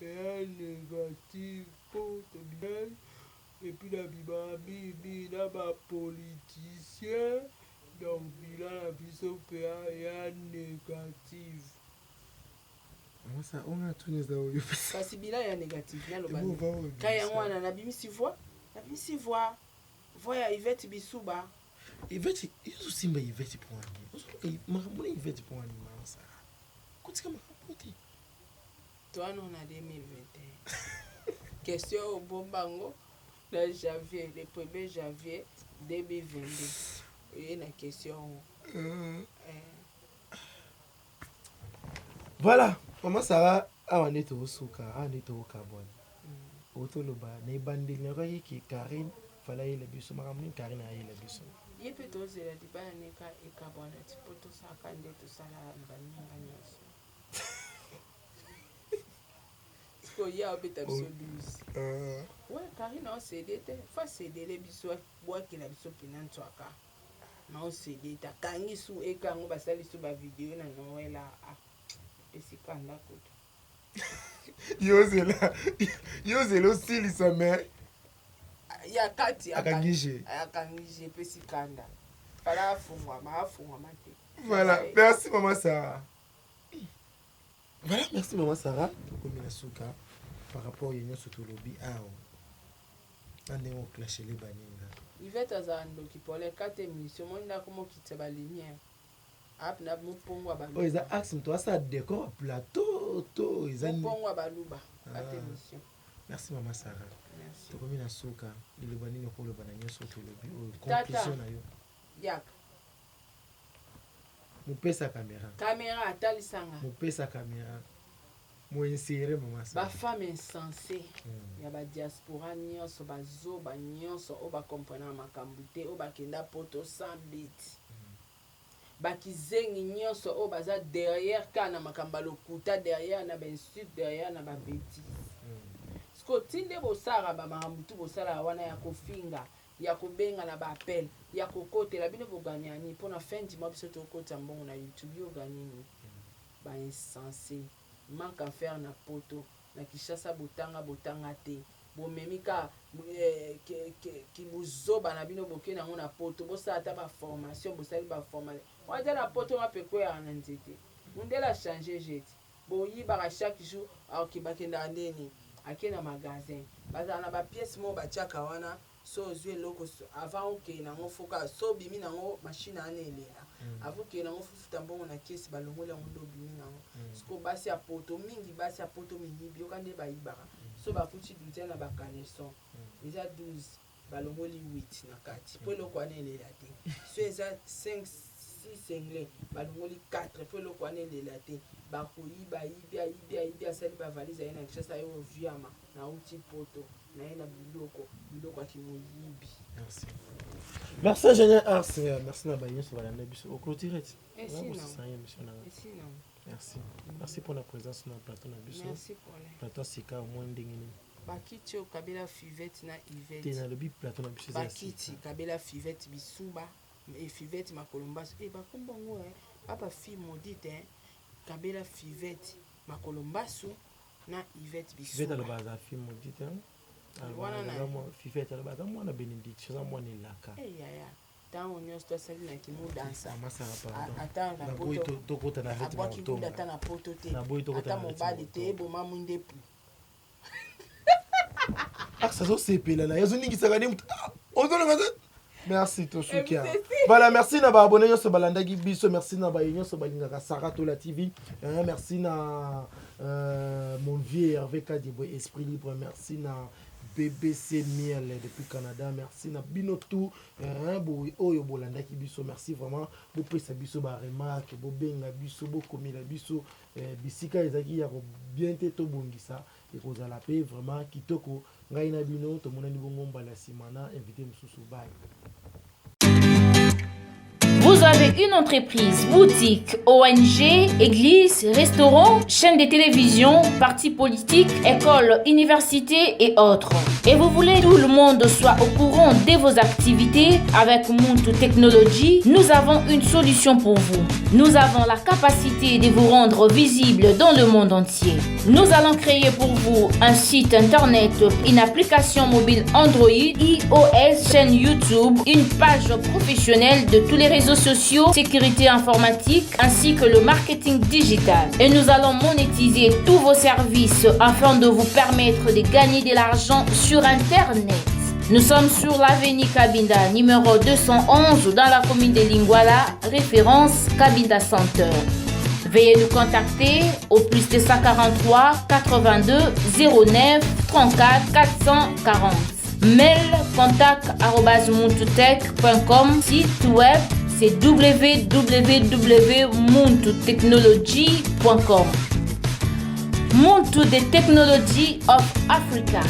[SPEAKER 1] ea negatif po tobima epuis na bimaka mingi mingi na ba politicien donc bilan na biso pea ea negative.
[SPEAKER 2] Maman sa oyo nga natuni eza oyo
[SPEAKER 1] Kasi bilan ya negative naloba nini? Ka yango wana nabimisi voix nabimisi voix voix ya Yvette Bisuba.
[SPEAKER 2] Yvette yo ozosimba Yvette mpo na nini? Ozoluka makambo na Yvette mpo na nini maman Sarah? Kotika makambo te.
[SPEAKER 1] Toi non na 2021. Question oyo bomba yango na janvier, le premier janvier 2022. Oye na question yango. Eh.
[SPEAKER 2] Voilà, maman Sarah, awa nde tokosuka, awa nde tokokabwana. Mm. Otoloba na ebandeli nayokaki ke Carine fallait ayela biso makambo nini Carine ayela biso.
[SPEAKER 1] Ye mpe tozela libala neka ekabwana ti mpo tosalaka nde tosala na baninga nyonso. Sikoyo ye abeta biso 12. Euh. Ouais, Carine aosede te, fa cedele biso abwakela biso mpena ntswaka. Na osede te, akangi su eka yango basali su ba video na Noël a ah, epesi kanda kutu.
[SPEAKER 2] Yozela yozela osilisa mais
[SPEAKER 1] ya kati
[SPEAKER 2] akangi je
[SPEAKER 1] akangi je epesi kanda. Fala afungwama afungwama te.
[SPEAKER 2] Voilà, merci maman Sarah. Voilà, merci maman Sarah. Tokomi na suka par rapport ya nyonso tolobi awa. Na ndenge oklashele baninga.
[SPEAKER 1] Yvette azala ndoki pole kata emission omoni nde akoma okitisa ba lumière ap na mupongo ya baluba.
[SPEAKER 2] Oyo eza axe moto asala decor ya plateau to eza nini?
[SPEAKER 1] Mupongo ya baluba kata emission.
[SPEAKER 2] Merci maman Sarah.
[SPEAKER 1] Merci.
[SPEAKER 2] Tokomi na suka liloba nini okoloba na nyonso tolobi oyo conclusion na yo?
[SPEAKER 1] Yaka.
[SPEAKER 2] Mopesa camera.
[SPEAKER 1] Camera atalisa nga.
[SPEAKER 2] Mopesa camera. Mo insérer maman
[SPEAKER 1] Sarah. Ba femme insensée mm. ya ba diaspora nyonso ba zoba nyonso oyo ba comprenaka makambo te oyo bakenda poto sans but. Mm. Ba kizengi nyonso oyo baza derrière kaka na makambo ya lokuta derrière na ba insulte derrière na ba bêtises. Mm. Siko ti nde bosalaka ba makambo tu bosalaka wana ya kofinga ya kobenga na ba appel ya kokotela bino bo gagnaka nini po na fin du mois biso tokotisa mbongo na youtube yo ogagne nini ba insense manque à faire na poto na kinshasa botanga botanga te bomemi ka kibuzoba na bino boke nango na poto bosala ata ba formation bosali ba formation ata na poto mape ekweyaka na nzete mundele a change jeu ti boyibaka chaque jour ok bakendaka nde nini ake na magasin bazala na ba pièce moko batiaka wana so ozwi eloko avant okende nango foka so obimi nango machine wana elela mm. avant okende nango fufuta mbongo na kesi balongoli yango nde obimi nango mm. siko basi ya poto mingi basi ya poto miyibi yoka nde bayibaka mm. so bakuti dutien na bacaleçon mm. eza 12 balongoli 8 na kati mpo eloko wana elela te so eza 5 6 sengle balongoli 4 mpo eloko wana elela te bakoyiba ayibi ayibi ayibi asali bavalise aye na kinshasa aye oviama nauti poto naye na biloko biloko ya kimoyibi
[SPEAKER 2] merci merci ingénieur ars merci na baye nyonso balanda biso oclotire ti émission na merci merci pour la présence na plateau na biso plateau sika omoni ndenge nini
[SPEAKER 1] Bakiti oyo kabela fivette na Yvette.
[SPEAKER 2] Te nalobi plateau na biso eza ya
[SPEAKER 1] Bakiti
[SPEAKER 2] sika.
[SPEAKER 1] kabela fivette bisuba et fivette makolo mbasu eh bakombo yango eh ba fille maudite eh kabela fivette makolo mbasu na Yvette
[SPEAKER 2] Fivette
[SPEAKER 1] bisuba.
[SPEAKER 2] aloba aza fille maudite hein. Aloba
[SPEAKER 1] Wana na
[SPEAKER 2] aza mwa Fivette aloba aza mwana benediction aza mwana elaka.
[SPEAKER 1] Eh yaya tango nyonso tosali na kimudansa
[SPEAKER 2] Mama Sarah pardon.
[SPEAKER 1] ata na
[SPEAKER 2] Naboyi
[SPEAKER 1] poto
[SPEAKER 2] tokota na rythme ya
[SPEAKER 1] abwaki buda
[SPEAKER 2] kotonga.
[SPEAKER 1] ata na poto te
[SPEAKER 2] Naboyi tokota
[SPEAKER 1] ata
[SPEAKER 2] na rythme ya
[SPEAKER 1] mobali te
[SPEAKER 2] kotonga.
[SPEAKER 1] eboma mwindepu.
[SPEAKER 2] Axe azosepela na ye azoningisaka nde moto ah, ozolonga te merci tosuki awa voilà merci na baabone nyonso balandaki biso merci na baye nyonso balingaka Sarah Tola TV hein, merci na euh, mon vieux Hervé Kadiebwe esprit libre merci na BBC Miel depuis Canada merci na bino tout hein, boye oyo bolandaki biso merci vraiment bopesa biso ba remarque bobenga biso bokomela biso eh, bisika ezalaki ya ko bien te tobongisa. Ekozala pe vraiment kitoko. Ngai na bino tomonani bongo mbala ya sima na invité mosusu. Bye.
[SPEAKER 7] Vous avez une entreprise, boutique, ONG, église, restaurant, chaîne de télévision, parti politique, école, université et autres. Et vous voulez que tout le monde soit au courant de vos activités avec Muntu Technology, nous avons une solution pour vous. Nous avons la capacité de vous rendre visible dans le monde entier. Nous allons créer pour vous un site internet, une application mobile Android, iOS, chaîne YouTube, une page professionnelle de tous les réseaux sociaux, sécurité informatique ainsi que le marketing digital. Et nous allons monétiser tous vos services afin de vous permettre de gagner de l'argent sur Internet. Nous sommes sur l'avenue Kabinda, numéro 211, dans la commune de Lingwala, référence Kabinda Center. Veuillez nous contacter au plus 243 82 09 34 440. Mail contact site web c'est www.muntutechnology.com. Muntu the Technology of Africa.